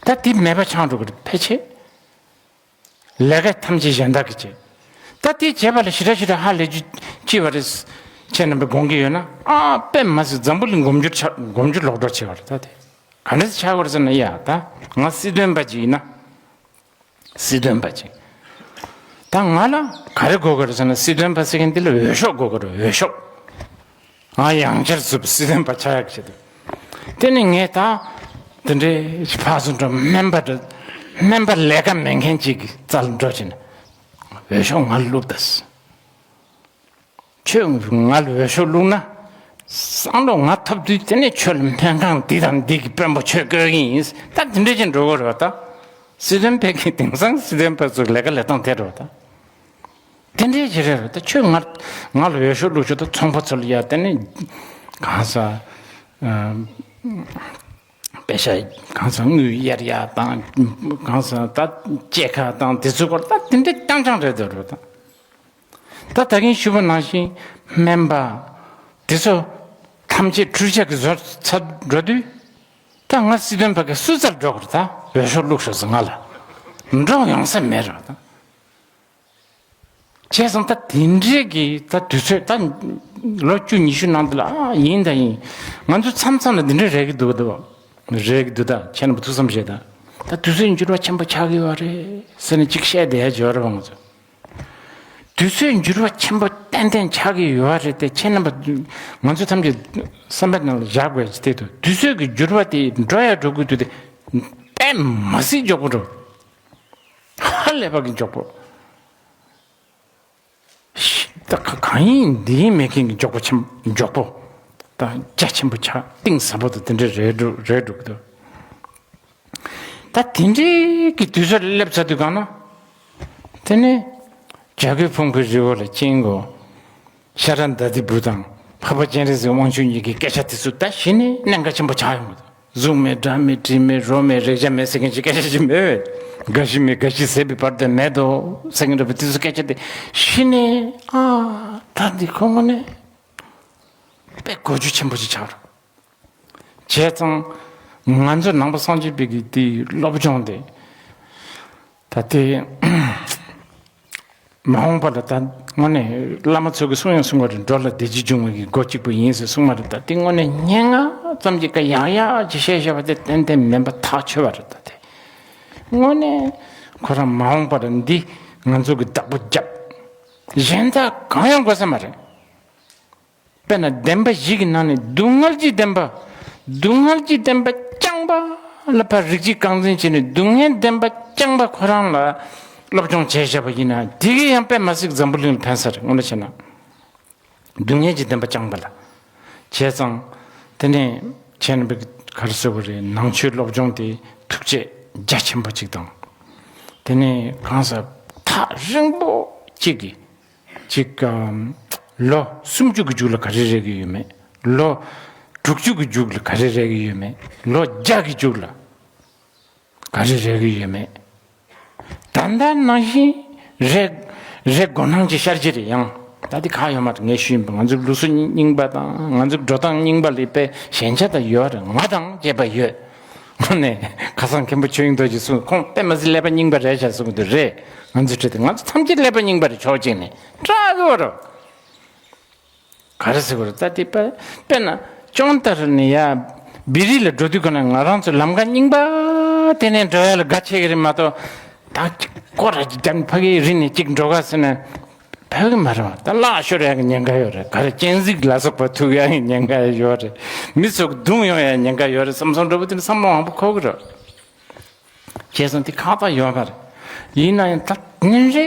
ད་དེ་མེད་པ་ཆགས་འགྲོ་གི་རེད་ཕལ་ཆེར། ལས་ཀ་ཐམས་ཅད་གཞན་དག་གིས་བྱེད། ད་དེ་བྱས་པ་ལ་ཞེ་དྲག་ཞེ་དྲག་ཧ་ལས་རྒྱུ་ཅི་བ་རེད། ཁྱེད་རྣམ་པས་དགོངས་ཀྱི་ཡོད་ན་ཨ་དཔེ་མ་སྲིད་འཛམ་བུ་གླིང་སྒོམ་རྒྱུར་ཆགས་སྒོམ་རྒྱུ་ལོག་འགྲོ་བྱས་པ་རེད་ད་དེ། ག་འདྲ་ཆགས་པ་རེད་ཟེར་ན་ཡ་ད་ང་སྲིད་དོན་པ་ཅིག་ཡིན་ན། སྲིད་དོན་པ་ཅིག་ད་ང་ལ་ག་རེ་དགོས་ཀྱི་རེད་ཟེར་ན་སྲིད་དོན་པ་ཟེར་མཁན་འདི་ལ་འོས་ཤོག་དགོས་ཀྱི་རེད་འོས་ཤོག་ང་ཡང་བསྐྱར་ཚུད་པའི་སྲིད་དོན་པ་ཆགས་ཡག་ཆེད་དུ། དེ་ནི་ངས་ད་དེ་འདྲའི་ཕར་ཚུར་འགྲོ་སྨན་པ་འགྲོ་སྨན་པ་ལས་ཀ་མེད་མཁན་ཅིག་གི་རྩ་ལ་འགྲོ་བྱས་ན་འོས་ཤོག་ང་ལ་བླུགས་ད། ཁྱོད་ང་ལ་འོས་ཤོག་བླུགས་ན། བསམ་བློ་ང་ཐོབ་དུས་དེ་ནས་ཁྱོད་ལ་སྨན་ཁང་འདི་དང་འདི་གི་དཔོན་པོ་ཁྱོད་བསྐོས་ཀྱི་ཡིན། ད་དེ་འདྲས་ཀྱི་འགྲོ་གི་རེད་བ་ད། སྲིད་དོན་ཕལ་གྱི་དེང་སང་སྲིད་དོན་པ་ཚོ་ལས་ཀ་ལས་སྟངས་དེ་རེད་བ་ད། དེ་འདྲས་ཀྱི་རེད་བ་ད། ཁྱོད་ང་ང་ལ་འོས་ཤོག་བླུགས་ཆོག་ད་ཚོང་པ་ཚོ་ལ་ཡ་དེ་ནས་གང་ཟག་པེ་ཤ་གང་ཟག་དངུལ་གཡར་ཡ་དང་གང་ཟག་ད་སྐྱེད་ཀ་དང་དེ་ཚོའི་སྐོར་ད་དེ་འདྲས་རྐྱང་རྐྱང་རེད་འདུག་རེད་བ་ད། ད་ད་གིན་ཞུས་པ་ནང་བཞིན་སྨན་པ་དེ་ཚོ་ཐམས་ཅད་འཕྲུལ་ཆས་ཀྱིས་བཟོས་ཚར་འགྲོ་དུས་ད་ང་སྲིད་དོན་པ་གི་སུ་རྩར་འགྲོ་དགོས་རེད། ད་འོས་ཤོག་བླུགས་ཤོག་ཟེར་ང་ལ་འགྲོ་ཡོང་ས་མེད་རེད་ད། བྱས་ཙང་ད་དེ་འདྲས་ཀྱི་ད་དུས་ཚོད་ད་ལོ་བཅུ་ཉི་ཤུ་ནང་དུ་ལ་ཨ་ཡིན་ད་ཡིན་ང་ཚོ་མཚམས་མཚམས་ལ་འདི་འདྲས་རེད་ཀྱི་འདུག་ད་རེད་ཀྱི་འདུག་ད་ཁྱེད་རྣམ་པ་ཐུགས་བསམ་བཞེས་ད། ད་དུས་ཚོད་འགྱུར་བ་ཆེན་པོ་ཆགས་ཀྱི་ཡོད་རེད་ཟེར་ནས་ཅིག་བཤད་བསྡད་ཡ་ཅིག་ཡོད་རེད་བ་ང་ཚོ། དུས་ཚོད་འགྱུར་བ་ཆེན་པོ་ཏན་ཏན་ཆགས་ཀྱི་ཡོད་རེད་དེ་ཁྱེད་རྣམ་པ་ང་ཚོ་ཐམས་ཅད་བསམ་པའི་ནང་ལ་བཞག་དགོས་ཀྱི་དེ་དུས་དུས་ཚོད་ཀྱི་འགྱུར་བ་དེ་འགྲོ་ཡ་འགྲོ་དགོས་དུས་དེ་དཔེ་མ་སྲིད་མགྱོགས་པོ་འགྲོ། ཧ་ལས་པ་གི་མགྱོགས་པོ། ད་ག་གང་ཡིན་འདི་ཡིན་མེད་མཁན་གྱི་མགྱོགས་པོ་ཆེན་མགྱོགས་པོ། ད་རྒྱ་ཆེན་པོ་ཆགས་གཏིང་ཟབ་པོ་དང་དེ་འདྲ་རེད་འགྲོ་རེད་འགྲོ་གི་འདུག་ད་དེ་འདྲའི་གི་དུས་ཚོད་སླེབས་ཚར་དུས་གང་ན། དེ་ནས་བྱ་རྒོད་ཕུང་པོའི་རི་བོ་ལ་སྐྱེས་འགོ། ཤ་ར་དྭ་ཏིའི་བུ་དང་འཕགས་པ་སྤྱན་རས་གཟིགས་དབང་ཕྱུག་གཉིས་ཀྱི་སྐད་ཆ་དེ་ཚོ་ད་གཞི་ནས་གནད་འགག་ཆེན་པོ་ཆགས་ཡོང་གི་འདུག་གཟུགས་མེད་སྒྲ་མེད་དྲི་མེད་རོ་མེད་རེག་བྱ་མེད་ཟེར་མཁན་གྱི་སྐད་ཆ་ཞིག་མེད་པས། རྒ་ཤི་མེད་རྒ་ཤི་ཟད་པའི་བར་དུ་མེད་དོ་ཟེར་མཁན་འདྲ་པོ་དེ་ཚོ་སྐད་ཆ་དེ་གཞི་ནས་ཨ་ད་འདི་ཁོ་དངོས་གནས་དཔེ་གོ་རྒྱུ་ཆེན་པོ་ཞིག་ཆགས་རེད། བྱས་ཙང་ང་ཚོ་ནང་པ་སངས་རྒྱས་པའི་གི་དེའི་སློབ་སྦྱོང་དེ་ད་དེ་མ་འོངས་པ་ལ་ད་དངོས་གནས་བླ་མ་ཚོ་གི་གསུང་ཡང་གསུང་བ་རེད། འགྲོ་ལ་བདེ་སྐྱིད་འབྱུང་བའི་གི་སྒོ་གཅིག་པུ་ཡིན་ཟེར་གསུང་བ་རེད། ད་དེ་དངོས་གནས་སྙན་ངག་ཙམ་གྱི་ཀ་ཡག་ཡག་ཅིག་བཤད་བཤད་པ་དེ་ཏན་ཏན་མིན་པ་ཐག་ཆོད་པ་རེད། ད་དེ་དངོས་གནས་ཁོ་རང་མ་འོངས་པ་ལ་འདི་ང་ཚོ་གི་བདག་པོ་རྒྱབ་གཞན་དག་གང་ཡང་དགོས་ས་མ་རེད། དཔེར་ན་བདེན་པ་བཞི་གི་ནང་ནས་སྡུག་བསྔལ་གྱི་བདེན་པ། སྡུག་བསྔལ་གྱི་བདེན་པ་རྐྱང་པ་ལ་ཕར་རིགས་གཅིག་རྐང་འཛིན་བྱས་ནས་སྡུག་བསྔལ་བདེན་པ་རྐྱང་པ་ཁོ་རང་ལ་སློབ་སྦྱོང་བྱས་བཞག་པ་ཡིན་ན་དེ་གི་ཡང་དཔེ་མ་སྲིད་འཛམ་བུ་གླིང་ལ་ཕན་ས་རེད། དངོས་གནས་བྱས་ན། སྡུག་བསྔལ་གྱི་བདེན་པ་རྐྱང་པ་ལ། བྱས་ཙང་། དེ་ནས་ཁྱེད་རྣམ་པས་ག་རེ་ཟེར་བ་རེད། ནང་ཆོས་སློབ་སྦྱོང་དེ་ཐུགས་རྗེ་རྒྱ་ཆེན་པོ་ཅིག་དང་། དེ་ནས་གང་ཟག་ཐག་རིང་པོ་གཅིག་གིས་ཅིག་ཨམ། ལོ་སུམ་ཅུ་གི་མཇུག་ལ་ག་རེ་རེག་གི་ཡོད་མེད། ལོ་དྲུག་ཅུ་གི་མཇུག་ལ་ག་རེ་རེག་གི་ཡོད་མེད། ལོ་བརྒྱ་གི་མཇུག་ལ་ག་རེ་རེག་གི་ཡོད་མེད། ད་ལྟ་ནང་བཞིན་རེག་རེག་དགོས་སྣང་ཅིག་ཤར་གྱི་རེད། ཡང་ད་འདི་ག་ཡོད་མ་རེད། ངས་ཞུས་ཡིན་པ། ང་ཚོའི་ལུགས་སྲོལ་རྙིང་པ་དང་ང་ཚོའི་འགྲོ་སྟངས་རྙིང་པ་ལ་དཔེ་ཞན་ཆ་དང་ཡོད་རེད། ང་དང་བཅས་པ་ཡོད། དངོས་གནས་ཁ་སང་མཁན་པོ་ཆོས་དབྱིངས་རྡོ་རྗེས་གསུངས། ཁོང་དཔེ་མ་སྲིད་ཀླད་པ་རྙིང་པ་རེད་ཤག་གསུངས་གི་འདུག་རེད། ང་ཚོའི་གྲས་དེ། ང་ཚོ་ཐམས་ཅད་ཀླད་པ་རྙིང་པ་རེད། ཕྱོགས་གཅིག་ནས་སྐྲག་གི་ཡོད་རེད། ག་རེ་ཟེར་དགོས་རེད། ད་དེ་དཔེ་དཔེར་ན་ཅོང་ཏ་རི་ནས་ཡ་བི་རི་ལ་འགྲོ་དུས་ཀ་ན་ང་རང་ཚོ་ལམ་ཁ་རྙིང་པ་དེ་ནས་འགྲོ་ཡ་ལ་དགའ་ཆེ་གི་རེད་མ་གཏོགས། ད་ཅིག་སྐོར་ར་ཅིག་བརྒྱབ་ནས་ཕ་གིའི་རི་ནས་ཅིག་འགྲོ་ག་ཟེར་ན་ཕ་གི་མ་རེད་བ། ད་གླག་ཤོར་ཡ་གི་ཉེན་ཁ་ཡོད་རེད། ག་རེ་སྤྱན་གཟིགས་ལ་སོགས་པ་ཐུག་ཡ་གི་ཉེན་ཁ་ཡོད་རེད། མི་ཚོ་གདུང་ཡོང་ཡ་ཉེན་ཁ་ཡོད་རེད་བསམ་བསམ་འདྲ་པོ་དེ་ནི་བསམ་བློ་མང་པོ་འཁོར་གི་རེད། བྱས་ཙང་དེ་ཁག་ཐག་ཡོད་མ་རེད། ཡིན་ན་ཡང་ད་ཉིན་རེ་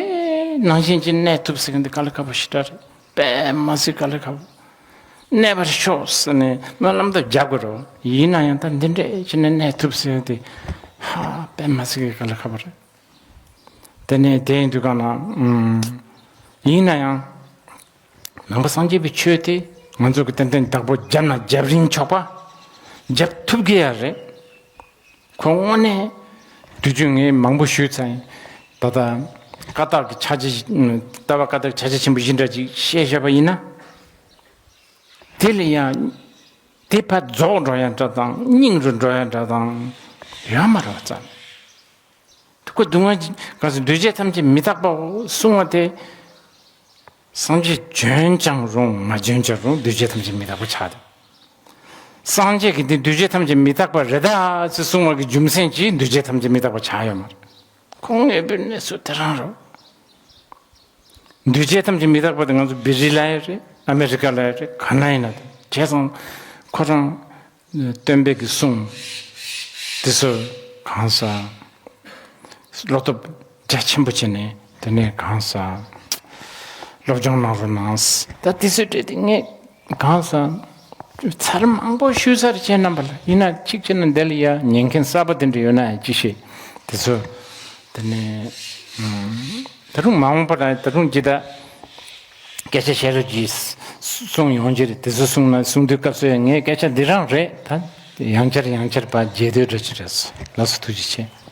ནང་བཞིན་གྱི་གནས་ཐུབ་ཟེར་མཁན་དེ་དཀའ་ལས་ཁག་པོ་ཞེ་དྲག་རེད། དཔེ་མ་སྲིད་དཀའ་ལས་ཁག་པོ། གནས་པར་ཤོག་ཟེར་ནས་སྨོན་ལམ་དང་རྒྱག་དགོས་རེད། ཡིན་ན་ཡང་ད་འདི་འདྲས་བྱས་ནས་གནས་ཐུབ་ཟེར་དེ་ཧ་དཔེ་མ་སྲིད་ཀྱི་དཀའ་ལས་ཁག་པོ་རེད། དེ་ནས་དེ་ཡིན་དུས་གང་ན་ཨུམ། ཡིན་ན་ཡང་ནང་པ་སངས་རྒྱས་པའི་ཆོས་དེ་ང་ཚོ་གི་ཏན་ཏན་བདག་པོ་བརྒྱབ་ན་རྒྱབ་རིན་ཆོག་པ་བརྒྱབ་ཐུབ་ཀྱི་ཡ་རེད། ཁོ་དངོས་གནས་དུས་རྒྱུན་ངས་མང་པོ་ཞུས་ཚར་ཡིན། ད་ལྟ་ཀ་ཏག་གི་ཕྱག་རྗེས། ལྟ་བ་ཀ་ཏག་གི་ཕྱག་རྗེས་ཆེན་པོ་བཞི་འདྲ་ཅིག་བཤད་བཞག་པ་ཡིན་ན། དེ་ལ་ཡང་དེ་ཕར་རྫོགས་འགྲོ་ཡ་འདྲ་དང་སྙིང་རུ་འགྲོ་ཡ་འདྲ་དང་ཡོད་མ་རེད་བ་ཙམ། ཁོ་སྡུག་བསྔལ་གང་ཟེར་འདུས་བྱས་ཐམས་ཅད་མི་རྟག་པའོ་གསུང་བ་དེ། སངས་རྒྱས་བྱོན་ཀྱང་རུང་མ་བྱོན་ཀྱང་རུང་འདུས་བྱས་ཐམས་ཅད་མི་རྟག་པ་ཆགས་ཏེ། སངས་རྒྱས་ཀྱིས་འདི་འདུས་བྱས་ཐམས་ཅད་མི་རྟག་པ་རེད་ད་ཅེས་གསུང་བ་གི་རྒྱུ་མཚན་གྱིས་འདུས་བྱས་ཐམས་ཅད་མི་རྟག་པ་ཆགས་ཡོད་མ་རེད། ཁོང་ངེས་པའི་གནས་ཚུལ་དེ་རང་རེད། འདུས་བྱས་ཐམས་ཅད་མི་རྟག་པ་དེ་ང་ཚོ་བི་རི་ལ་ཡོད་རེད། ཨ་མེ་རི་ཀ་ལ་ཡོད་རེད། ག་ན་ཡིན་ན་དེ་བྱས་ཙང་ཁོ་རང་སྟོན་པའི་གི་གསུང་དེ་ཚོ་གང་ཟག་བློ་སྟོབས་རྒྱ་ཆེན་པོ་བྱས་ནས་དེ་ནས་གང་ཟག་སློབ་སྦྱོང་གནང་རོགས་གནང་། ད་དེ་ཚོའི་གྲས་དེ་ངས་གང་ཟག་ཚར་མང་པོ་ཞུས་ཚར་བྱས་རྣམ་པ་ལ་ཡིན་ན་གཅིག་བྱས་ན་འདི་ལ་ཡ་ཉན་མཁན་གསར་པ་དེ་འདྲ་ཡོད་ན་ཡང་ཅི་ཤེས། དེ་ཚོ་དེ་ནས་ད་རུང་མ་འོངས་པ་ལ་ད་རུང་ཇི་ལྟར་སྐད་ཆ་བཤད་རོགས་གྱིས། གསུང་ཡོང་རྒྱུ་རེད། དེ་ཚོ་གསུང་ན་གསུང་དུས་སྐབས་སུ་ཡང་ངའི་སྐད་ཆ་འདི་རང་རེད། ད་ཡང་བསྐྱར་ཡང་བསྐྱར་ཕར་རྒྱས་སྡོད་འགྲོ་གི་རེད། ལགས་སོ། ཐུགས་རྗེ་ཆེ།